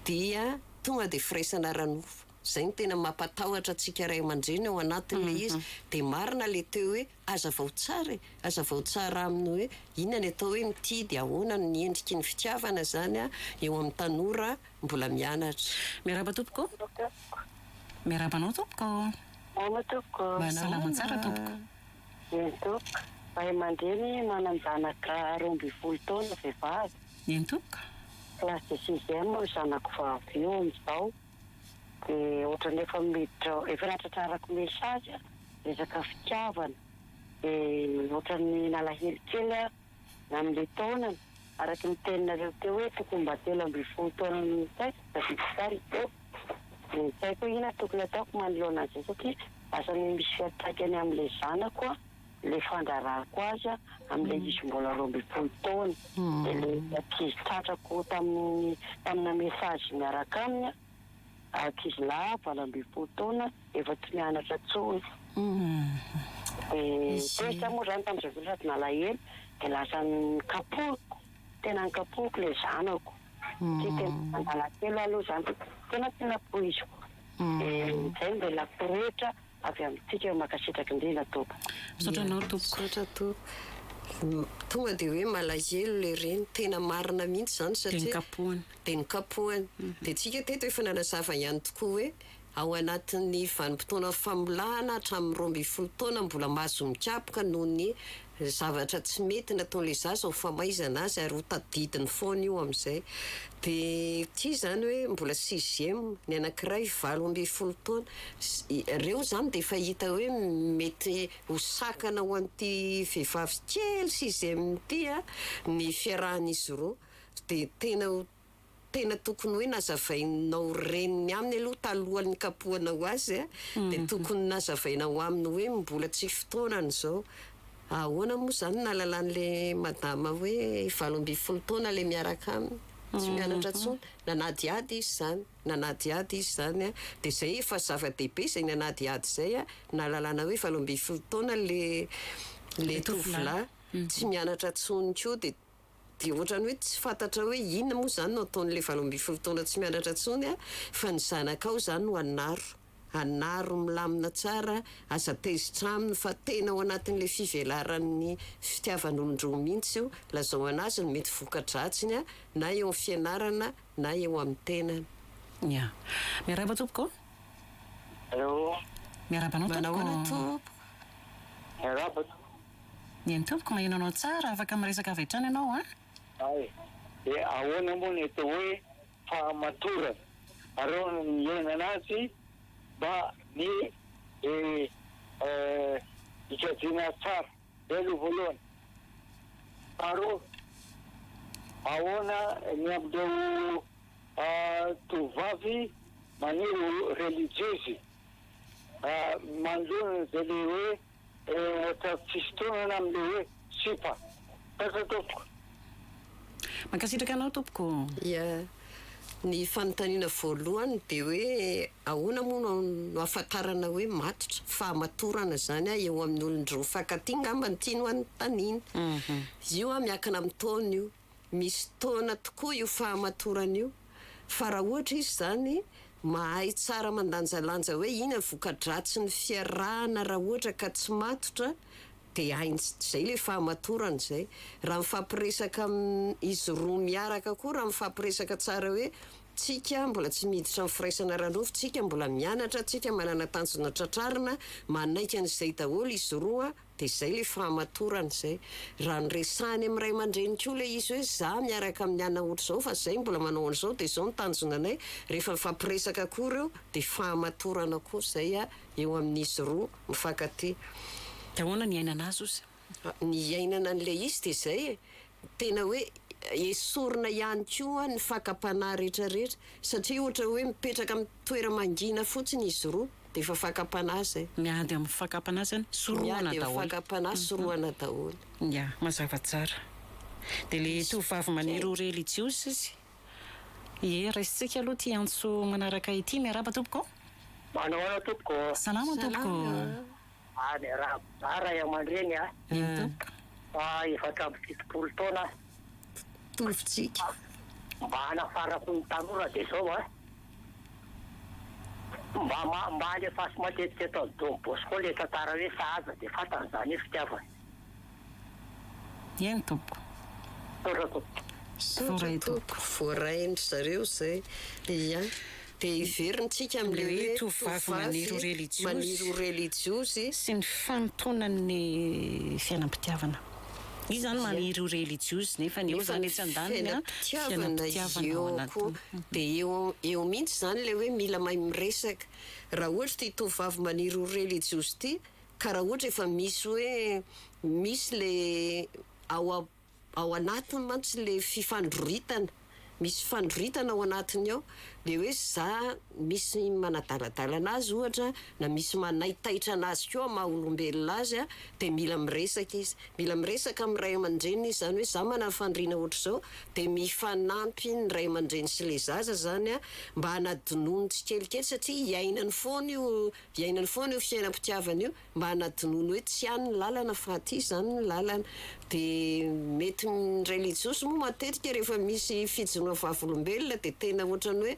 Speaker 2: dia tonga dia firaisana ara-nofo. Izay no tena mampatahotra antsika ray aman-dreny ao anatin'ilay izy. Dia marina ilay teo hoe hazavao tsara e! Hazavao tsara aminy hoe inona ny atao hoe mitia dia ahoana ny endriky ny fitiavana izany eo amin'ny tanora mbola mianatra.
Speaker 1: Miarahaba tompoko. Miarahaba anao tompoko.
Speaker 4: Salama tompoko.
Speaker 1: Salama tsara tompoko.
Speaker 4: Eny tompoko. Ray aman-dreny manan-janaka 12 taona vehivavy.
Speaker 1: Eny tompoko.
Speaker 4: Classe de sixième io zanako vavy io amin'izao. Dia ohatran'ny efa miditra, efa natratrarako message resaka fitiavana. Dia ohatran'ny nalahelo kely aho ny amin'ilay taonany. Araka ny teninareo teo hoe tokony mba 13 taona no tsy haiko, tadidiko tsara izy teo. Dia tsy haiko hoe inona tokony ataoko manoloana an'izay satria lasa misy fiantraikany amin'ilay zanako aho. Ilay fandrarako azy amin'ilay izy mbola 12 taona. Dia ilay ankizy tratrako tamin'ny tamina message miaraka aminy, ankizy lahy 18 taona efa tsy mianatra intsony. Dia tezitra moa izany tamin'izay fotoana sady nalahelo dia lasa nikapohiko, tena nikapohiko ilay zanako. Satria tena nalahelo aho aloha izany, tena tsy nampoiziko. Dia izay no mbola torohevitra avy amintsika mankasitraka indrindra tompoko.
Speaker 1: Misaotra anao tompoko.
Speaker 2: Misaotra tompoko. Tonga dia hoe malahelo le reny, tena marina mihitsy izany satria.
Speaker 1: Dia nikapohany.
Speaker 2: Dia nikapohany. Dia tsika teto efa nanazava ihany tokoa hoe ao anatin'ny vanim-potoana famolahana hatramin'ny 12 taona mbola mahazo mikapoka noho ny zavatra tsy mety nataon'ilay zaza ho famaizana azy ary ho tadidiny foana io amin'izay. Dia ity izany hoe mbola sixième, ny anankiray 18 taona. Ireo izany dia efa hita hoe mety ho sakana ho an'ity vehivavy kely sixième ity ny fiarahan'izy roa. Dia tena ho Tena tokony hoe nazavainao reniny aminy aloha talohan'ny nikapohanao azy dia tokony nazavainao aminy hoe mbola tsy fotoanany izao. Ahoana moa izany no nahalalan'ilay madama hoe 18 taona ilay miaraka aminy? Tsy mianatra intsony. Nanadihady izy izany, nanadihady izy izany dia izay efa zava-dehibe izay nanadihady izay nahalalana hoe 18 taona ilay ilay tovolahy tsy mianatra intsony koa dia Dia ohatran'ny hoe tsy fantatra hoe inona moa izany no ataon'ilay 18 taona tsy mianatra intsony a, fa ny zanakao izany no anaro, anaro milamina tsara, aza tezitra aminy fa tena ao anatin'ilay fivelaran'ny fitiavan'olon-droa mihitsy io, lazao an'azy ny mety voka-dratsiny a, na eo amin'ny fianarana na eo amin'ny tenany.
Speaker 1: Ya. Miarahaba tompoko.
Speaker 5: Allô.
Speaker 1: Miarahaba anao tompoko.
Speaker 2: Manahoana tompoko.
Speaker 5: Miarahaba tompoko.
Speaker 1: Eny tompoko, maheno anao tsara, afaka miresaka avy hatrany ianao an!
Speaker 5: Hay, dia ahoana moa ny atao hoe fahamatorana? Ary ahoana ny iainana azy mba ny hikajiana azy tsara? Izay aloha voalohany. Faharoa, ahoana ny amin'ireo tovovavy maniry ho relijiozy manoloana izay ilay hoe Ohatra fisintonana amin'ilay hoe sipa. Misaotra tompoko.
Speaker 1: Mankasitraka anao tompoko.
Speaker 2: Ia. Ny fanontaniana voalohany dia hoe ahoana moa no no ahafantarana hoe matotra, fahamatorana izany eo amin'ny olon-droa mifankatia angamba no tiany ho anontaniana. Io miankina amin'ny taona io. Misy taona tokoa io fahamatorana io fa raha ohatra izy izany mahay tsara mandanjalanja hoe inona ny voka-dratsin'ny fiarahana raha ohatra ka tsy matotra dia hainy izay ilay fahamatorana izay. Raha mifampiresaka izy roa miaraka koa raha mifampiresaka tsara hoe tsika mbola tsy miditra amin'ny firaisana ara-nofo, tsika mbola mianatra, tsika manana tanjona tratrarina, manaiky an'izay daholo izy roa Dia izay ilay fahamatorana izay. Raha noresahiny amin'ny ray aman-dreny koa ilay izy hoe za miaraka amin'ny ana ohatr'izao fa zay mbola manao an'izao dia izao ny tanjona anay, rehefa mifampiresaka koa ireo dia fahamatorana koa izay eo amin'izy roa mifankatia.
Speaker 1: Dia ahoana ny iainana azy ozy?
Speaker 2: Ny iainana an'ilay izy dia izay e! Tena hoe esorina ihany koa ny fakam-panahy rehetra rehetra satria ohatra hoe mipetraka amin'ny toera-mangina fotsiny izy roa. Dia efa fakam-panahy izay.
Speaker 1: Miady amin'ny fakam-panahy izany, sorohana
Speaker 2: Miady amin'ny
Speaker 1: daholo.
Speaker 2: fakam-panahy, sorohana daholo.
Speaker 1: Ya, mazava tsara. Dia ilay tovovavy maniry ho relijiozy izy. Ie, raisintsika aloha ity antso manaraka ity. Miarahaba tompoko.
Speaker 5: Manao ahoana tompoko?
Speaker 1: Salama tompoko.
Speaker 2: Salama.
Speaker 5: Ah, miarahaba za ray aman-dreny a.
Speaker 1: Eny tompoko.
Speaker 5: Fa 74 taona aho.
Speaker 2: Tovintsika.
Speaker 5: Mba hanafarako ny tanora dia izao a. Mba ma- mba alefaso matetika eto amin'ny Don Bosco ilay tantara hoe sahaza dia fantany izany hoe fitiavana.
Speaker 1: Eny tompoko.
Speaker 5: Misaotra tompoko.
Speaker 2: Misaotra
Speaker 1: Voaray
Speaker 2: tompoko. Voarain-dry zareo izay. Ia. Dia heverintsika amin'ilay
Speaker 1: Ilay
Speaker 2: hoe
Speaker 1: tovovavy maniry ho relijiozy.
Speaker 2: maniry ho relijiozy.
Speaker 1: Sy ny fanintonan'ny fiainam-pitiavana. Izy izany maniry ho relijiozy nefa ny eo
Speaker 2: Nefa
Speaker 1: izany
Speaker 2: ny
Speaker 1: etsy andaniny an,
Speaker 2: fiainam-pitiavana
Speaker 1: fiainam-pitiavana
Speaker 2: eo
Speaker 1: ao
Speaker 2: koa.
Speaker 1: anatiny.
Speaker 2: Dia eo eo mihitsy izany ilay hoe mila mahay miresaka. Raha ohatra ity tovovavy maniry ho relijiozy ity ka raha ohatra efa misy hoe misy le ao ao anatiny mantsy le fifandroritana, misy fandroritana ao anatiny ao, le hoe za misy manadaladala anazy ohatra na misy manaitaitra anazy koa maha olombelona azy a, de mila miresaka izy, mila miresaka amin'ny ray aman-dreniny izy zany hoe za manana faniriana ohatr'izao, de mifanampy ny ray aman-dreny sy le zaza zany a mba hanadinoany tsikelikely satria iainany foana io, iainany foana io fiainam-pitiavana io, mba hanadinoany hoe tsy any ny lalana fa aty izany ny lalana. Dia mety ny relijiozy moa matetika rehefa misy fijoroana vavolombelona dia tena ohatran'ny hoe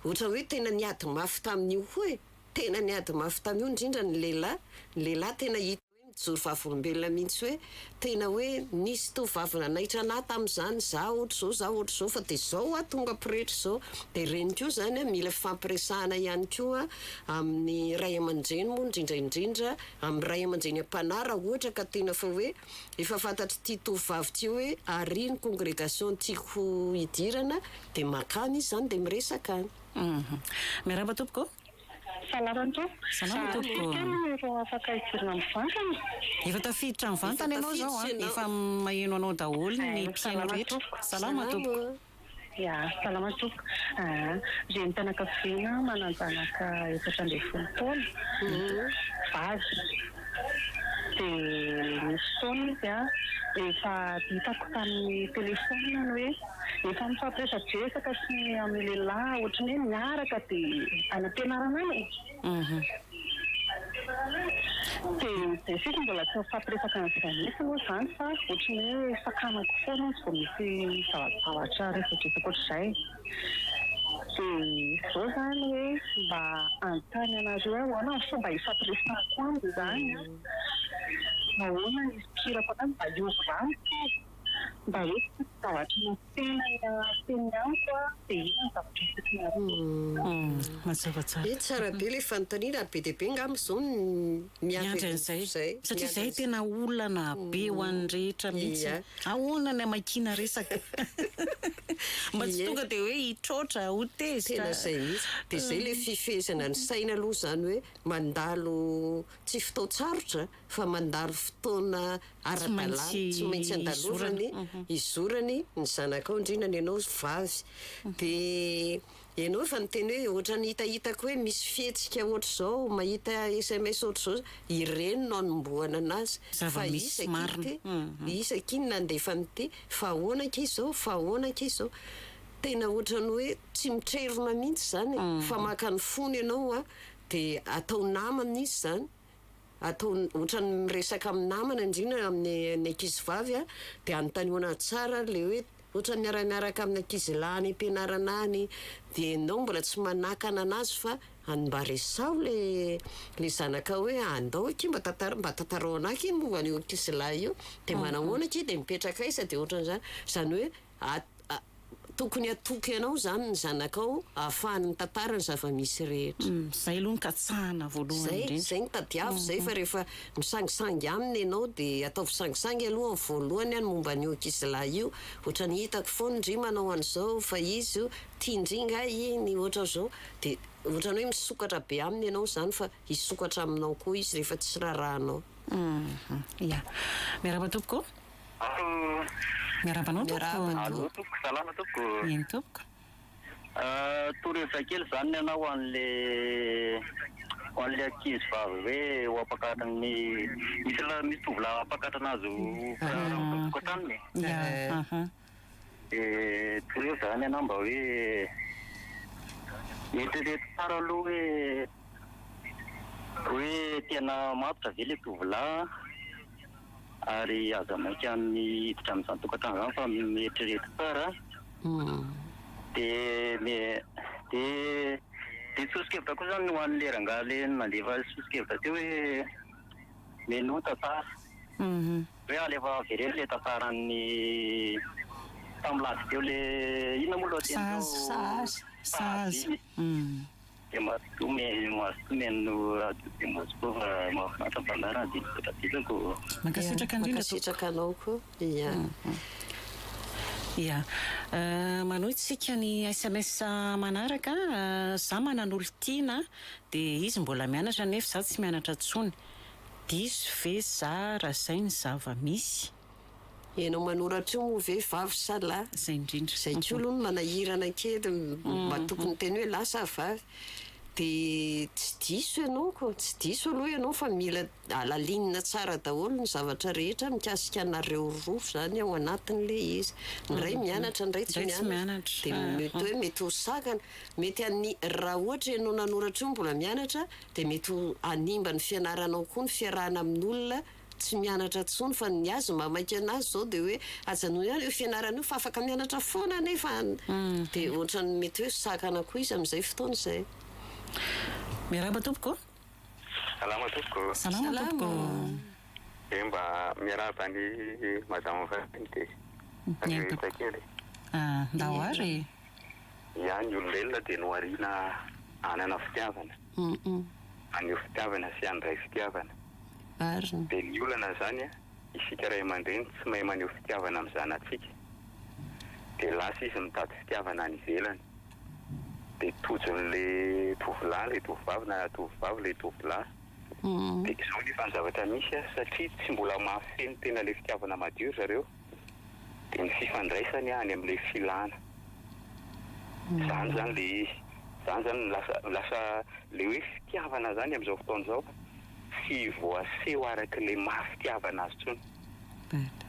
Speaker 2: ohatran'ny hoe tena niady mafy tamin'io koa e! Tena niady mafy tamin'io indrindra ny lehilahy, ny lehilahy tena hita hoe mijoro vavolombelona mihitsy hoe tena hoe nisy tovovavy nanaitra anah tamin'izany, za ohatr'izao, za ohatr'izao fa dia izao aho tonga pretra izao. Dia ireny koa izany an, mila fifampiresahana ihany koa amin'ny ray aman-dreny moa indrindra indrindra, amin'ny ray aman-dreny am-panahy raha ohatra ka tena fa hoe efa fantatr'ity tovovavy ity hoe ary ny congregation tiako hidirana dia mankany izy izany dia miresaka any.
Speaker 1: Miarahaba tompoko.
Speaker 4: Salama tompoko.
Speaker 1: Salama tompoko.
Speaker 4: Firy kely no afaka hidirana mivantana?
Speaker 1: Efa tafiditra mivantana ianao izao an, efa maheno anao daholo ny mpihaino rehetra. Salama tompoko.
Speaker 4: Ya, salama tompoko. Aa, renim-pianakaviana manan-janaka 14 taona, vavy. Dia misy fotoana izy an, efa hitako tamin'ny telefaonina ny hoe efa mifampiresadresaka sy amin'ny lehilahy ohatran'ny hoe miaraka dia any am-pianarana any e. Dia dia sisa mbola tsy nifampiresaka an'izay mihitsy moa izany fa ohatran'ny hoe sakanako foana izy vao misy zavajavatra resadresaka ohatr'izay. Dia izao izany hoe mba hanontany anareo aho ahoana ny fomba hifampiresahako aminy izany an? Ahoana ny hifikirako anazy mba hiova amiko izy? Mba hoe tsy zavatra nafeniny afeniny amiko an, dia inona ny zavatra tokony hatao?
Speaker 1: Mazava tsara.
Speaker 2: Ee, tsara be ilay fanontaniana ary be dia be angamba izao ny miandry
Speaker 1: an'izay.
Speaker 2: an'izay.
Speaker 1: Satria izay tena olana be ho an'ny rehetra mihitsy.
Speaker 2: Ia.
Speaker 1: Ahoana ny hamakiana resaka? Mba tsy
Speaker 2: Ie.
Speaker 1: tonga dia hoe hitroatra, ho tezitra.
Speaker 2: Tena izay mihitsy. Dia izay ilay fifehezana ny saina aloha izany hoe mandalo tsy fotoan-tsarotra fa mandalo fotoana ara-dalàna tsy maintsy andalovany, izorany ny zanakao indrindra ny anao vavy. Dia ianao efa niteny hoe ohatran'ny hitahitako hoe misy fihetsika ohatr'izao, mahita sms ohatr'izao, ireny no anombohana anazy fa
Speaker 1: Zava-misy
Speaker 2: iza akia
Speaker 1: marina.
Speaker 2: ity, iza akia ny nandefa an'ity, fa ahoana akia izao, fa ahoana akia izao. Tena ohatran'ny hoe tsy mitrerona mihitsy izany e, fa maka ny fony ianao an, dia atao namana izy izany. Atao ohatran'ny miresaka amin'ny namana indrindra amin'ny ny ankizy vavy a, dia anontanioana tsara le hoe ohatran'ny miara-miaraka amin'ny ankizy lahy any am-pianarana any dia ianao mbola tsy manakana anazy fa an- mba resaho le le zanakao hoe andao akia mba tantara mba tantarao anah akia ny momba an'io ankizy lahy io dia manahoana akia dia mipetraka aiza dia ohatran'izany, izany hoe a Tokony hatoky anao izany ny zanakao ahafahany mitantara ny zava-misy rehetra.
Speaker 1: Izay aloha no katsahana voalohany
Speaker 2: Izay,
Speaker 1: indrindra.
Speaker 2: izay no tadiavo izay fa rehefa misangisangy aminy ianao dia ataovy sangisangy aloha ny voalohany ny momba an'io ankizilahy io, ohatran'ny hitako foana ndry manao an'izao fa izy io tian-dry nga iny ohatran'izao dia ohatran'ny hoe misokatra be aminy ianao izany fa hisokatra aminao koa izy rehefa tsy rarahanao.
Speaker 1: Ya. Miarahaba tompoko.
Speaker 6: Allô.
Speaker 1: Miarahaba anao tompoko.
Speaker 6: Allô tompoko, salama tompoko.
Speaker 1: Eny tompoko.
Speaker 6: Torohevitra kely izany ny anao ho an'le Ho an'ilay ankizy vavy hoe ho ampakarin'ny misy la misy tovolahy hampakatra anazy ho tokantranony e.
Speaker 1: Ya, aha.
Speaker 6: Dia torohevitra izany ianao mba hoe eritrereto tsara aloha hoe hoe tena matotra ve ilay tovolahy ary aza maika amin'ny hiditra amin'izany tokantrano izany fa mieritrereta tsara. Dia me dia dia soso-kevitra koa izany ho an'ilay rangahy ilay nandefa soso-kevitra teo hoe menoa tantara. Hoe alefa avereno ilay tantaran'ny tamin'ny lahady teo ilay inona moa lohateny teo?
Speaker 1: Sahaza. Sahaza.
Speaker 6: Dia mazotoa mazotoa mihaino radio dia mazotoa fa mahafinaritra ny fandaharana dia misaotra betsaka ô.
Speaker 1: Mankasitraka indrindra tompoko.
Speaker 2: Mankasitraka anao koa. Ia.
Speaker 1: Ia. Manohy tsika ny sms manaraka, za manan'olon-tiana dia izy mbola mianatra nefa za tsy mianatra tsony. Diso ve za raha zay ny zava-misy?
Speaker 2: Ianao manoratra io moa ve vavy sa lahy?
Speaker 1: Zay indrindra.
Speaker 2: Zay koa aloha no manahirana kely, mba tokony hiteny hoe lahy sa vavy. Dia tsy diso ianao ko, tsy diso aloha ianao fa mila alalinina tsara daholo ny zavatra rehetra mikasika anareo roa zany ao anatin'ilay izy. Ny iray mianatra, ny iray tsy mianatra. Dia mety hoe mety ho sakana, mety any raha ohatra ianao nanoratra io mbola mianatra dia mety ho hanimba ny fianaranao koa ny fiarahana amin'olona tsy mianatra intsony fa ny azy mahamaika anazy izao dia hoe ajanony ihany io fianarana io fa afaka mianatra foana anefa an! dia ohatran'ny mety hoe sakana koa izy amin'izay fotoana izay.
Speaker 1: Miarahaba tompoko ô!
Speaker 7: Salama tompoko.
Speaker 1: Salama tompoko.
Speaker 7: Dia mba miarahaba an'i Madame Vahiny dia
Speaker 1: Eny
Speaker 7: rehetra
Speaker 1: tompoko.
Speaker 7: kely.
Speaker 1: Ah, ndao ary e.
Speaker 7: Ya, ny olombelona dia nohariana hanana fitiavana. Haneho fitiavana sy handray fitiavana.
Speaker 2: Marina.
Speaker 7: Dia ny olana izany an, isika ray aman-dreny tsy mahay maneho fitiavana amin'ny zanatsika. Dia lasa izy mitady fitiavana any ivelany. Dia tojon'ilay tovolahy ilay tovovavy na tovovavy ilay tovolahy. Dia izao nefa ny zavatra misy an, satria tsy mbola mahafeno tena ilay fitiavana madio ry zareo, dia ny fifandraisany any amin'ilay filana. Izany izany ilay izy. Izany izany no lasa, lasa ilay hoe fitiavana izany amin'izao fotoana izao tsy voaseho araka ilay maha fitiavana azy intsony.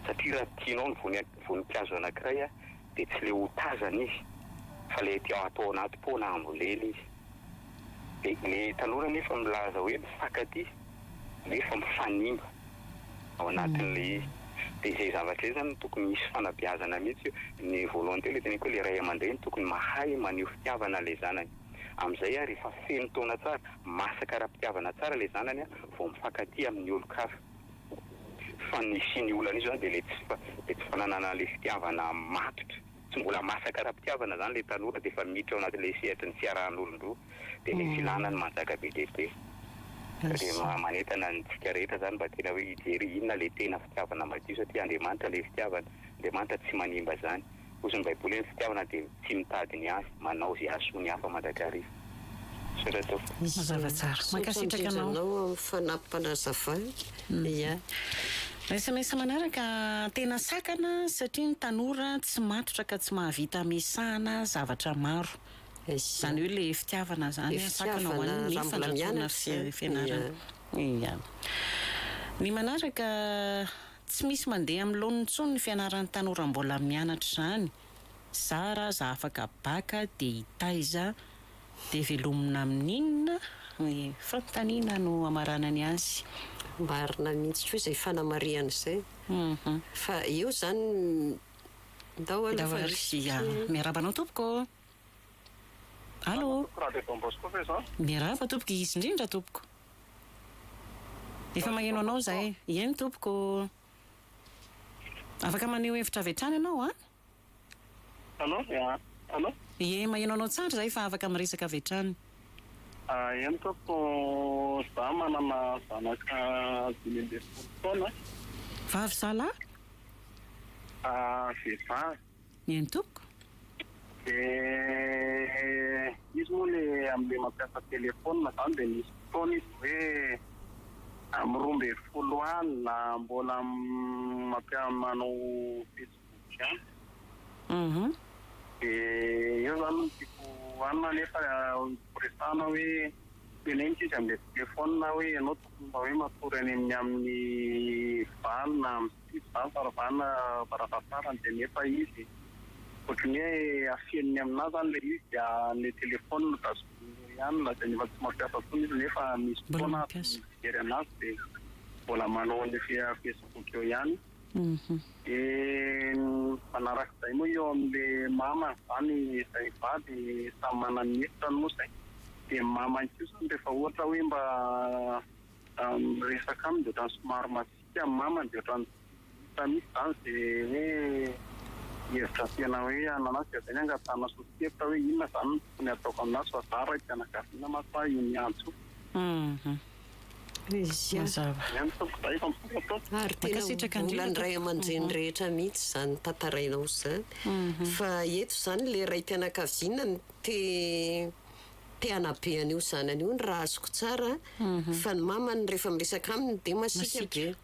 Speaker 7: Satria raha tianao ny voni- voninkazo anankiray dia tsy ilay hotazana izy fa ilay atao anaty pot na ambolena izy. Dia ilay tanora anefa milaza hoe mifankatia nefa mifanimba ao anatin'ilay izy. Dia izay zavatra izay izany no tokony hisy fanabeazana mihitsy. Ny voalohany teo ilay teneniko hoe ilay ray aman-dreny tokony mahay maneho fitiavana ilay zanany. Amin'izay ary efa feno taona tsara, masaka ara-pitiavana tsara ilay zanany vao mifankatia amin'ny olon-kafa. Fa ny hisian'io olana io izany dia ilay tsy fananana ilay fitiavana matotra. Tsy mbola masaka ara-pitiavana izany ilay tanora dia efa miditra ao anatin'ilay sehatry ny fiarahan'olon-droa dia ilay filana no manjaka be dia be. Dia manentana antsika rehetra izany mba tena hoe hijery inona ilay tena fitiavana madio satria Andriamanitra ilay fitiavana, Andriamanitra tsy manimba izany. Hozy ny baiboly hoe ny fitiavana dia tsy mitady ny azy, manao izay hahasoa ny hafa mandrakariva. Misaotra tompoko.
Speaker 1: Mazava tsara.
Speaker 2: Misaotra
Speaker 1: Mankasitraka
Speaker 2: indrindra
Speaker 1: anao.
Speaker 2: anao amin'ny fanampinazavana. Ia.
Speaker 1: Sms manaraka, tena sakana satria ny tanora tsy matotra ka tsy mahavita misahana zavatra maro. Izany hoe le fitiavana zany
Speaker 2: Le
Speaker 1: sakana ho
Speaker 2: fitiavana
Speaker 1: an'ny
Speaker 2: raha mbola
Speaker 1: fandratoana
Speaker 2: mianatra.
Speaker 1: fianarana. Ia. Ny manaraka, tsy misy mandeha amin'ny laoniny intsony ny fianaran'ny tanora mbola mianatra izany. Zara aza afaka bacc dia hitaiza Dia velomina amin'inona? Ny fanontaniana no amaranany azy.
Speaker 2: Marina mihitsy koa izay fanamarihana izay. Fa eo izany ndao aloha fa misy.
Speaker 1: Ya, miarahaba anao tompoko ô! Allô?
Speaker 8: Radio Don Bosco ve izao?
Speaker 1: Miarahaba tompoko, izy indrindra tompoko. Efa maheno anao izahay. Eny tompoko. Afaka maneho hevitra avy hatrany ianao an?
Speaker 8: Allô? Ya. Allô?
Speaker 1: Ie, maheno anao tsara izahay fa afaka miresaka avy hatrany.
Speaker 8: Ah, eny tompoko, za manana zanaka 15 taona.
Speaker 1: Vavy sa lahy?
Speaker 8: Ah, vehivavy.
Speaker 1: Eny tompoko.
Speaker 8: Dia izy moa le amin'le mampiasa téléphone zany dia nisy fotoana izy hoe amin'ny 12 alina mbola mampia- manao Facebook ihany. Dia eo zany no tiako hanina nefa horesahana hoe. Teneniko izy amin'ilay telefaonina hoe ianao tokony mba hoe matory any amin'ny amin'ny valo na amin'ny sivy izany faravana farafahatarany dia nefa izy ohatran'ny hoe afeniny aminà izany ilay izy dia ilay telefaonina no tazominy eo ihany lazainy efa tsy mampiasa intsony izy nefa misy fotoana aho mijery an'azy dia mbola manao an'ilay facebook eo ihany. Dia manarak'izay moa eo amin'ilay mamany izany izay vady samy manana ny heviny moa izay. Dia ny mamany koa izany rehefa ohatra hoe mba miresaka aminy dia ohatran'ny somary masiaka ny mamany dia ohatran'ny tsy hita mihitsy izany izay hoe hevitra tena hoe ananazy. Dia izay no angatahana soso-kevitra hoe inona izany no tokony hataoko aminazy fa za raim-pianakaviana manko aho io miantso io.
Speaker 1: Mazava.
Speaker 2: Ary tena olan'ny ray aman-dreny rehetra mihitsy izany tantarainao izany. Fa eto izany ilay raim-pianakaviana no te te hanabe an'io zanany io ny raha azoko tsara fa ny mamany rehefa miresaka aminy dia masiaka be.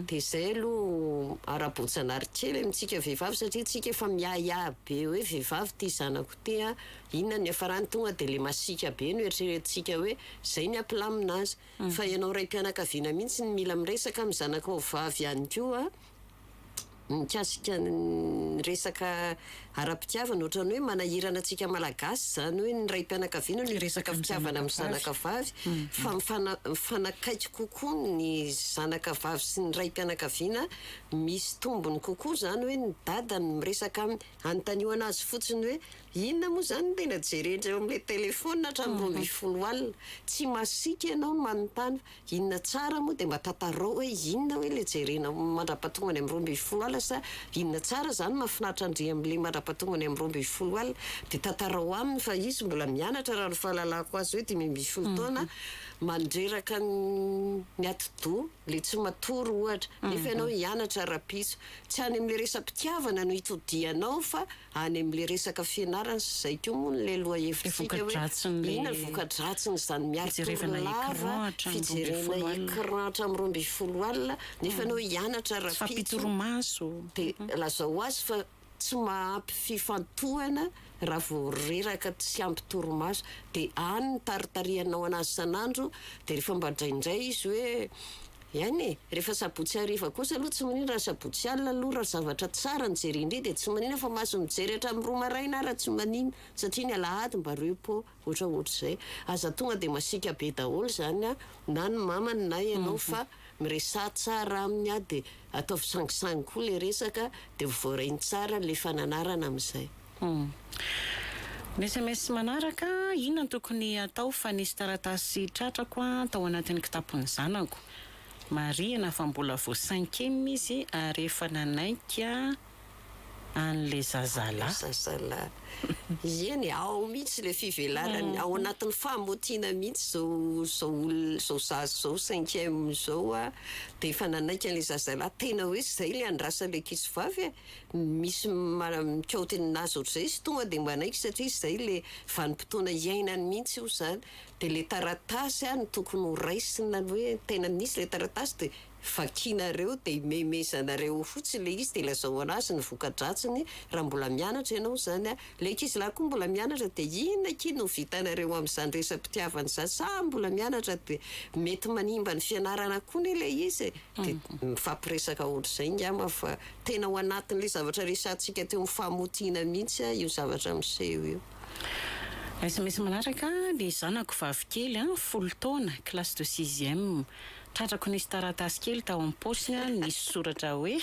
Speaker 2: Dia izay aloha ara-boajanahary kely amintsika vehivavy satria tsika efa miahiahy be hoe vehivavy ity zanako ity an, inona ny hiafarany, tonga dia le masiaka be no eritreretintsika hoe izay ny hampilamina azy. Fa ianao raim-pianakaviana mihitsy no mila miresaka amin'ny zanakao vavy ihany koa mikasika ny resaka ara-pitiavana, ohatran'ny hoe manahirana antsika Malagasy izany hoe ny raim-pianakaviana no hiresaka fitiavana amin'ny zanaka vavy fa mifanakaiky kokoa ny zanaka vavy sy ny raim-pianakaviana, misy tombony kokoa izany hoe ny dada no miresaka aminy, anontanio an'azy fotsiny hoe inona moa izany no tena jerendreo amin'ilay telefaonina hatramin'ny 12 alina, tsy masiaka ianao no manontany Inona tsara moa dia mba tantarao hoe inona hoe ilay jerena mandrapatonga any amin'ny 12 alina sa inona tsara izany mahafinaritra an-dry amin'ilay mandrapatonga any amin'ny 12 alina dia tantarao aminy fa izy mbola mianatra raha ny fahalalako azy hoe 15 taona mandreraka ny atidoha ilay tsy matory ohatra nefa ianao hianatra rahampitso tsy any amin'ilay resa-pitiavana no itodihanao fa any amin'ilay resaka fianarana sy izay koa moa ilay lohahevitsika hoe inona ny voka-dratsin'izany miari-tory lava, fijerena écran hatramin'ny 12 alina nefa ianao hianatra rahampitso dia lazao ho azy fa tsy mahampy fifantohana raha vao reraka tsy ampy torimaso dia any ny taritarihanao an'azy isan'andro dia rehefa mba indraindray izy hoe Ihany e! Rehefa sabotsy hariva kosa aloha tsy manino raha sabotsy alina aloha raha zavatra tsara no jerendry dia tsy manino fa mahazo mijery hatramin'ny 2 maraina ara tsy manino satria ny alahady mba repos ohatra ohatr'izay. Aza tonga dia masiaka be daholo izany an na ny mamany na ianao fa miresaha tsara aminy an dia ataovy sangisangy koa ilay resaka dia ho voarainy tsara ilay fananarana amin'izay.
Speaker 1: Ny sms manaraka, inona no tokony hatao fa nisy taratasy tratrako tao anatin'ny kitapon'ny zanako. Marihina fa mbola vao cinquième izy ary efa nanaiky an'le zazalahy.
Speaker 2: Zazalahy. Eny e, ao mihitsy ilay fivelarany, ao anatin'ny fahamotiana mihitsy izao izao olona izao zaza izao cinquième izao dia efa nanaiky an'ilay zazalahy. Tena hoe izay ilay andrasan'ilay ankizivavy e. Misy mikaoty ninazy ohatr'izay izy tonga dia manaiky satria izay le vanim-potoana iainany mihitsy io izany. Dia le taratasy no tokony ho raisina hoe tena nisy le taratasy dia vakianareo dia imemezanareo eo fotsiny le izy dia lazao anazy ny voka-dratsiny raha mbola mianatra ianao izany a. Le ankizilahy koa mbola mianatra dia inona akia no vitanareo amin'izany resa-pitiavana izany sa mbola mianatra dia mety manimba ny fianarana koa anie le izy e. Dia mifampiresaka ohatr'izay ngamba fa Tena ao anatin'ilay zavatra resahantsika teo amin'ny famotiana mihitsy io zavatra miseho io.
Speaker 1: Sms manaraka, ny zanako vavikely, 10 taona, classe de sixième. Tratrako nisy taratasy kely tao am-paosiny nisy soratra hoe,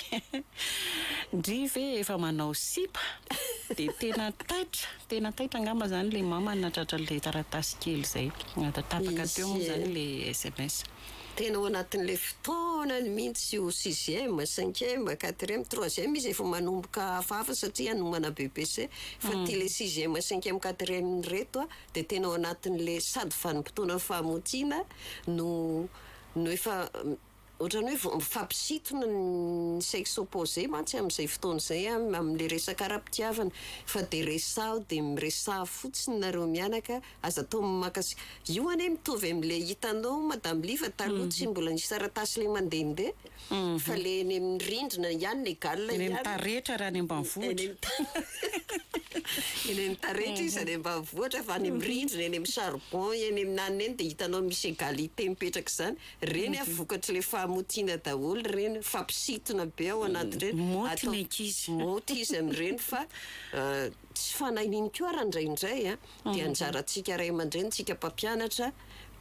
Speaker 1: Ndry ve efa manao sipa? Dia tena taitra, tena taitra angamba izany ilay mamany nahatratra an'ilay taratasy kely izay. Tapaka teo moa izany ilay sms.
Speaker 2: Tena ao anatin'ilay fotoanany mihitsy io sixième, cinquième, quatrième, troisième izy efa manomboka hafahafa satria hanomana BEPC fa ity ilay sixième, cinquième, quatrième ireto dia tena ao anatin'ilay sady vanim-potoanan'ny fahamotiana no no efa. Ohatran'ny hoe vao mifampisintona ny sexe opposé mantsy amin'izay fotoana izay amin'ilay resaka ara-pitiavana fa dia resaho dia miresaha fotsiny nareo mianaka, aza atao maka sy, io anie mitovy amin'ilay hitanao madame Liva taloha tsy mbola nisy taratasy ilay mandehandeha fa ilay eny amin'ny rindrina ihany légal
Speaker 1: Eny amin'ny
Speaker 2: ihany.
Speaker 1: taretra raha any ambanivohitra.
Speaker 2: Eny amin'ny taretra izy any ambanivohitra fa any amin'ny rindrina, eny amin'ny charbon, eny amin'ny anona eny dia hitanao misy égalité mipetraka izany. Reny a vokatry le fahamotiana daholo reny, fampisintona be ao anatin'ireny.
Speaker 1: Maoty ny ankizy.
Speaker 2: Maoty izy amin'ireny fa tsy fanahininy koa ara indraindray a, dia anjarantsika ray aman-dreny, tsika mpampianatra,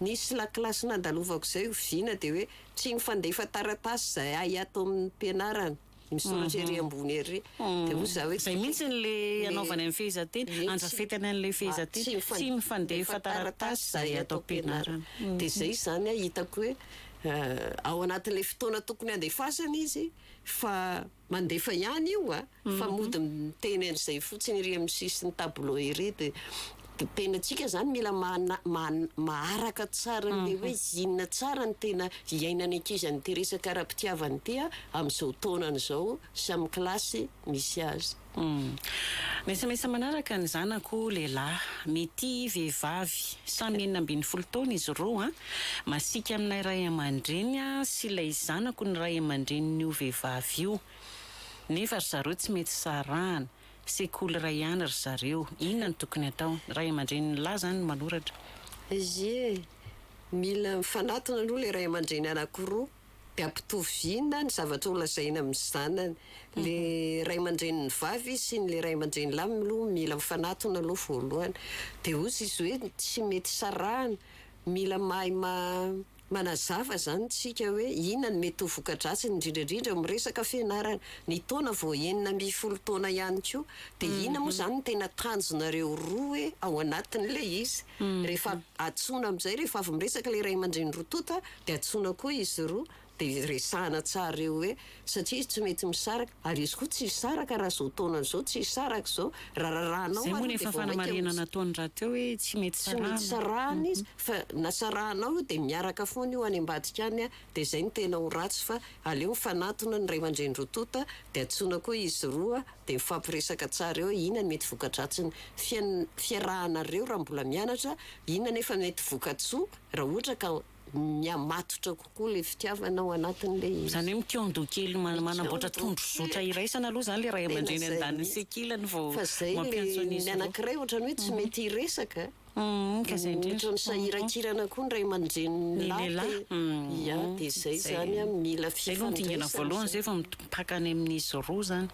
Speaker 2: nisy lakilasy nandalovako izay oviana dia hoe tsy mifandefa taratasy izahay ato amin'ny mpianarana. Misoratra ery ambony ery. Dia hoy za hoe.
Speaker 1: Izay mihitsy le anaovany amin'ny fehezanteny, andrafetany an'ilay fehezanteny, tsy mifandefa taratasy izay ato am-pianarana.
Speaker 2: Dia izay izany hitako hoe ao anatin'ilay fotoana tokony handefasana izy fa mandefa ihany io a, fa mody miteny an'izay fotsiny ery amin'ny sisin'ny tableau ery dia Dia tena tsika zany mila maharaka tsara an'ilay hoe inona tsara ny tena iainan'ny ankizy an'ity resaka ara-pitiavana ity amin'izao taonany izao sy amin'ny kilasy misy azy.
Speaker 1: Ny sms manaraka ny zanako lehilahy, mitia vehivavy, samy 16 taona izy roa, masiaka aminay ray aman-dreny sy ilay zanako ny ray aman-drenin'io vehivavy io, nefa ry zareo tsy mety sarahana. Sekoly iray ihany ry zareo. Inona no tokony atao? Ny ray aman-drenin'ny lahy izany no manoratra.
Speaker 2: Ie, mila mifanatona aloha ilay ray aman-dreny anankiroa dia ampitoviana ny zavatra ho lazaina amin'ny zanany. Ilay ray aman-drenin'ny vavy sy ny ilay ray aman-dreny lahy aloha mila mifanatona aloha voalohany. Dia hozy izy hoe tsy mety sarahana, mila mahay Manazava izany tsika hoe inona no mety ho voka-dratsiny indrindra indrindra eo amin'ny resaka fianarana. Ny taona vao 16 taona ihany koa. Dia inona moa izany no tena tanjonareo roa hoe ao anatin'ilay izy. Rehefa antsoina amin'izay, rehefa avy miresaka ilay ray aman-dreny roa tonta dia antsoina koa izy roa dia resahana tsara eo hoe satria izy tsy mety misaraka ary izy koa tsy hisaraka raha izao taonany izao tsy hisaraka izao raha rarahanao
Speaker 1: Izay moa
Speaker 2: ary
Speaker 1: no
Speaker 2: dia
Speaker 1: efa
Speaker 2: vao mainka
Speaker 1: fanamarihana nataony rahateo hoe tsy mety
Speaker 2: tsy mety
Speaker 1: sarahana.
Speaker 2: sarahana izy fa na sarahanao io dia miaraka foana io any ambadika any dia izay no tena ho ratsy fa aleo mifanatona ny ray aman-dreny roa tonta dia antsoina koa izy roa dia mifampiresaka tsara eo hoe inona no mety voka-dratsin'ny fian- fiarahanareo raha mbola mianatra inona nefa mety voka-tsoa raha ohatra ka mihamatotra kokoa ilay fitiavana ao anatin'ilay izy.
Speaker 1: Izany hoe mikaon-doha kely manamboatra tondrozotra iraisana aloha izany ilay ray aman-dreny andaniny sy ankilany vao
Speaker 2: Fa izay
Speaker 1: mampiantso
Speaker 2: ilay
Speaker 1: an'izy
Speaker 2: ny
Speaker 1: roa.
Speaker 2: anankiray ohatran'ny hoe tsy mety hiresaka.
Speaker 1: Ka izay indrindra.
Speaker 2: Ohatran'ny sahirankirana koa ny ray aman-drenin'ny
Speaker 1: Ny
Speaker 2: lahy
Speaker 1: lehilahy.
Speaker 2: te Ia, dia izay izany an, mila
Speaker 1: Izay aloha ny dingana
Speaker 2: fifandraisana
Speaker 1: voalohany
Speaker 2: izay.
Speaker 1: izay vao mipaka any amin'izy roa izany.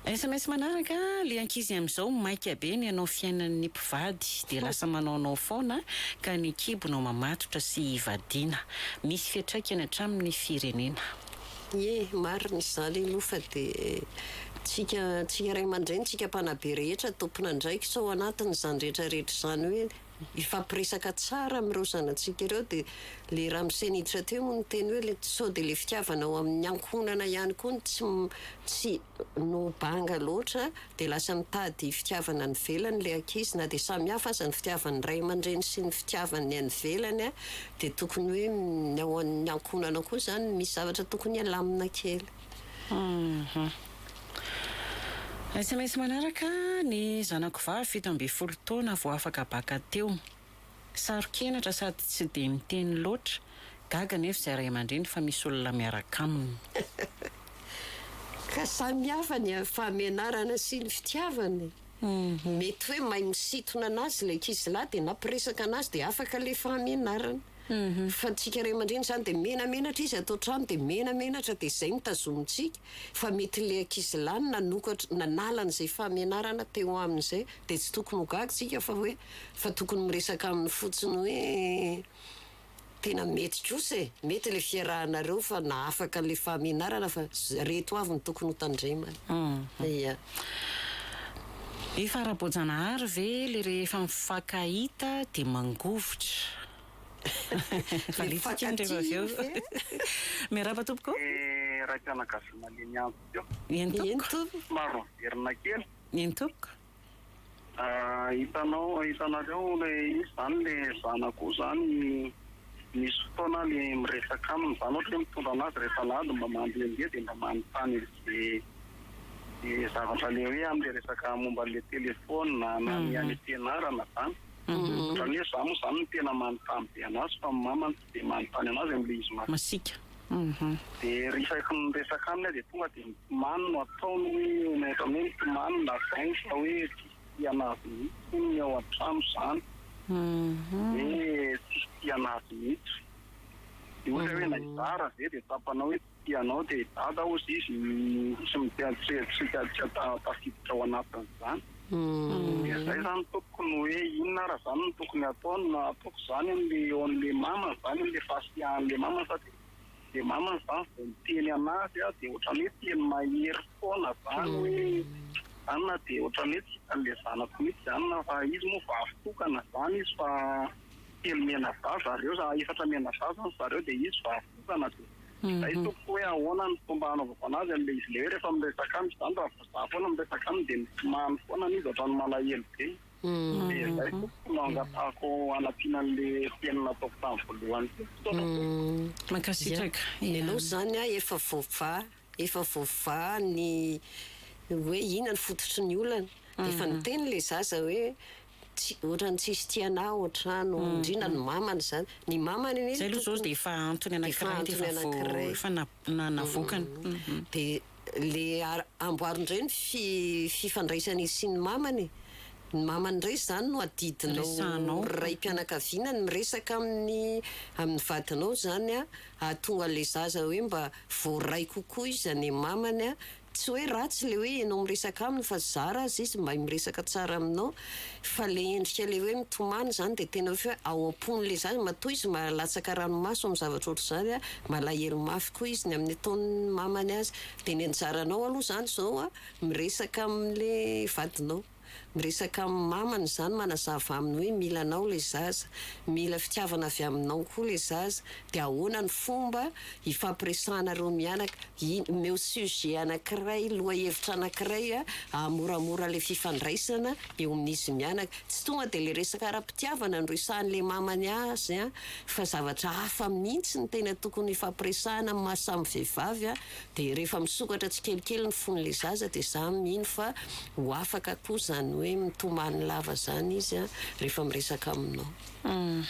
Speaker 1: Sms manaraka, le ankizy amizao maika be ny hanao fiainan'ny mpivady dia lasa manaonao foana ka ny kibo no mamatotra sy ivadiana. Misy fiatraikany hatramin'ny firenena.
Speaker 2: Ie, marina izany aloha fa dia tsika tsika ray aman-dreny, tsika mpanabe rehetra tompon'andraikitra ao anatin'izany rehetra rehetra izany hoe hifampiresaka tsara amin'ireo zanatsika ireo dia le ramose niditra teo moa niteny hoe le sao dia le fitiavana ao amin'ny ankohonana ihany koa no tsy tsy no banga loatra dia lasa mitady fitiavana any ivelany le ankizy na dia samy hafa aza ny fitiavan'ny ray aman-dreny sy ny fitiavan'ny any ivelany dia tokony hoe ny ao amin'ny ankohonana koa izany misy zavatra tokony halamina kely.
Speaker 1: Sms manaraka, Ny zanako vavy 17 taona vao afaka baka teo. Saro-kenatra sady tsy dia miteny loatra. Gaga anefa izay ray aman-dreny fa misy olona miaraka aminy.
Speaker 2: Ka samy hafa ny fahamenarana sy ny fitiavana e. Mety hoe mahay misintona anazy ilay ankizilahy dia nampiresaka anazy dia afaka ilay fahamenarana. Fa antsika ray aman-dreny izany dia menamenatra izy ato an-trano dia menamenatra dia izay no tazomintsika fa mety ilay ankizilahy no nanokatra nanala an'izay fahamenarana teo aminy izay dia tsy tokony ho gaga isika fa hoe fa tokony miresaka aminy fotsiny hoe tena mety kosa e, mety ilay fiarahanareo fa nahafaka an'ilay fahamenarana fa reto avy no tokony ho tandremana. Ia.
Speaker 1: Efa ara-boajanahary ve le rehefa mifankahita dia mangovitra? Valiantsika iny rehefa avy eo. Miarahaba tompoko.
Speaker 8: Le raim-pianakaviana le niantso teo.
Speaker 1: Eny tompoko.
Speaker 8: Somary miverina kely.
Speaker 1: Eny tompoko.
Speaker 8: Hitanao, hitanareo le izy zany le zanako zany. Misy fotoana aho le miresaka aminy zany ohatra hoe mitondra anazy rehefa alahady mba mandehandeha dia mba manontany an'ze ze zavatra le hoe amle resaka momba an'le telephone na ny any am-pianarana zany. Ohatran'ny hoe za moa zany no tena manontany be anazy fa ny mamany tsy dia manontany anazy amle izy
Speaker 1: masiaka.
Speaker 8: Dia rehefa miresaka aminy aho dia tonga dia mitomany no ataony hoe ohatran'ny hoe mitomany lazainy fa hoe tsisy tia anazy mihitsy hono ny ao an-trano izany. Hoe tsisy tia anazy mihitsy. Dia ohatra hoe na hizara ve dia tsapanao hoe tsy tia anao dia dada hozy izy tsy tsy tsy tsy tafiditra ao anatin'izany. Dia izay izany tompoko no hoe inona ara izany no tokony ataony na ataoko izany amin'le eo amin'le mamany izany amin'le fahasiahan'le mamany satria le mamany izany vao miteny anazy dia ohatran'ny hoe teny mahery foana izany hoe izany na dia ohatran'ny hoe tsy hitan'le zanako mihitsy izany na fa izy moa vavy tokana izany izy fa telo mianadahy zareo, efatra mianadahy izany zareo dia izy vavy tokana dia Zay tompoko hoe ahoana ny fomba hanaovako anazy an'le izy le hoe rehefa miresaka amiko zany raha vao za foana miresaka aminy de mitomany foana izy ohatran'ny malahelo be de zay tompoko no angatahako hanampiana an'le teny nataoko tamin'ny voalohany teo. Misaotra tompoko.
Speaker 1: Mankasitraka.
Speaker 2: Ianao zany a efa voavaha efa voavaha ny hoe inona ny fototry ny olana efa niteny le zaza hoe Tsy, ohatran'ny tsisy tia anah ao an-trano, indrindra ny mamany izany. Ny mamany anie
Speaker 1: Izay
Speaker 2: no
Speaker 1: aloha izao
Speaker 2: tokony
Speaker 1: dia efa antony
Speaker 2: dia efa
Speaker 1: anankiray
Speaker 2: antony
Speaker 1: dia efa vo-
Speaker 2: anankiray.
Speaker 1: efa na- na- navoakany.
Speaker 2: Dia le ar- amboary indray ny fi- fifandraisan'izy sy ny mamany e. Ny mamany indray izany no adidinao
Speaker 1: Resahanao.
Speaker 2: raim-pianakaviana ny miresaka amin'ny amin'ny vadinao izany an, hahatonga an'ilay zaza hoe mba voaray kokoa izy any amin'ny mamany an, Tsy hoe ratsy le hoe ianao miresaka aminy fa zara aza izy mahay miresaka tsara aminao fa le endrika le hoe mitomany zany de tena hoe ao am-pony le zaza matoa izy malatsaka ranomaso amin'ny zavatra ohatr'izany a, malahelo mafy koa izy ny amin'ny ataon'ny mamany azy de ny anjaranao aloha zany zao a miresaka amin'le vadinao. Miresaka amin'ny mamany izany, manazava aminy hoe mila anao ilay zaza, mila fitiavana avy aminao koa ilay zaza, dia ahoana ny fomba hifampiresahanareo mianaka, omeo sujet anankiray, lohahevitra anankiray hahamoramora ilay fifandraisana eo amin'izy mianaka. Tsy tonga dia ilay resaka ara-pitiavana no resahan'ilay mamany azy fa zavatra hafa mihitsy no tena tokony hifampiresahana amin'ny maha samy vehivavy. Dia rehefa misokatra tsikelikely ny fon'ilay zaza dia za mino fa ho afaka koa izany hoe mitomany lava izany izy rehefa miresaka aminao.
Speaker 1: Hum.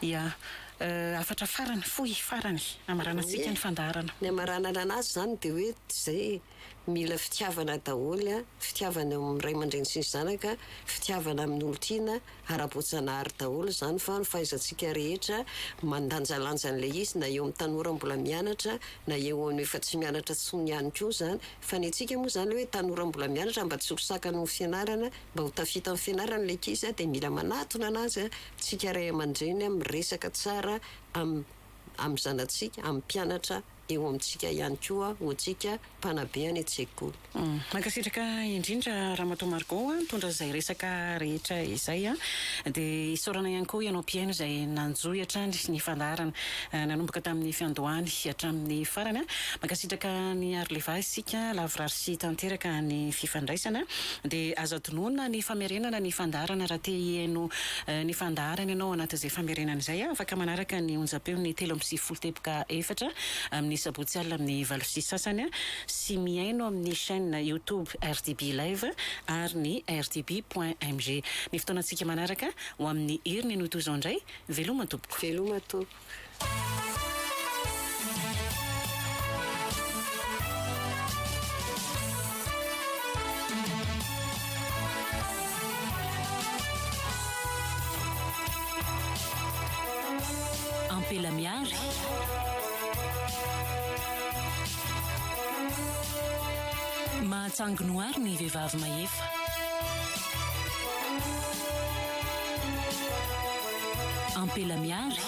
Speaker 1: Ya. Hafatra farany, fohy farany, hamaranantsika ny fandaharana.
Speaker 2: Ny hamaranana anazy izany dia hoe izay e, mila fitiavana daholo, fitiavana eo amin'ny ray aman-dreny sy ny zanaka, fitiavana amin'olon-tiana, Ara-boajanahary daholo izany fa ny fahaizantsika rehetra mandanjalanja an'ilay izy na eo amin'ny tanora mbola mianatra na eo amin'ny efa tsy mianatra intsony ihany koa izany. Fa ny antsika moa izany hoe tanora mbola mianatra mba tsy ho sakana amin'ny fianarana, mba ho tafita amin'ny fianarana ilay ankizy dia mila manatona anazy tsika ray aman-dreny miresaka tsara amin'ny zanatsika, amin'ny mpianatra. eo amintsika ihany koa ho antsika mpanabe any an-tsekoly.
Speaker 1: Mankasitraka indrindra Ramatoa Margot nitondra izay resaka rehetra izay. Dia isaorana ihany koa ianao mpihaino izay nanjohy hatrany ny fandaharana nanomboka tamin'ny fiandohany hatramin'ny farany. Mankasitraka an'i Arleva isika, lavorary sy tanteraka ny fifandraisana. Dia azo adinoina ny famerenana ny fandaharana raha te hihaino ny fandaharana ianao anatin'izay famerenana izay. Afaka manaraka ny onjam-peon'ny 93 teboka efatra amin'ny sabotsy alina amin'ny 8h30 sy mihaino amin'ny chaîne YouTube rdb Live ary ny rdb point mg. Ny fotoanantsika manaraka ho amin'ny heriny no toy izao indray. Veloma tompoko.
Speaker 2: Veloma tompoko.
Speaker 3: Ampela Miary. Mahatsangy noary ny vehivavy mahefa. Ampela Miary.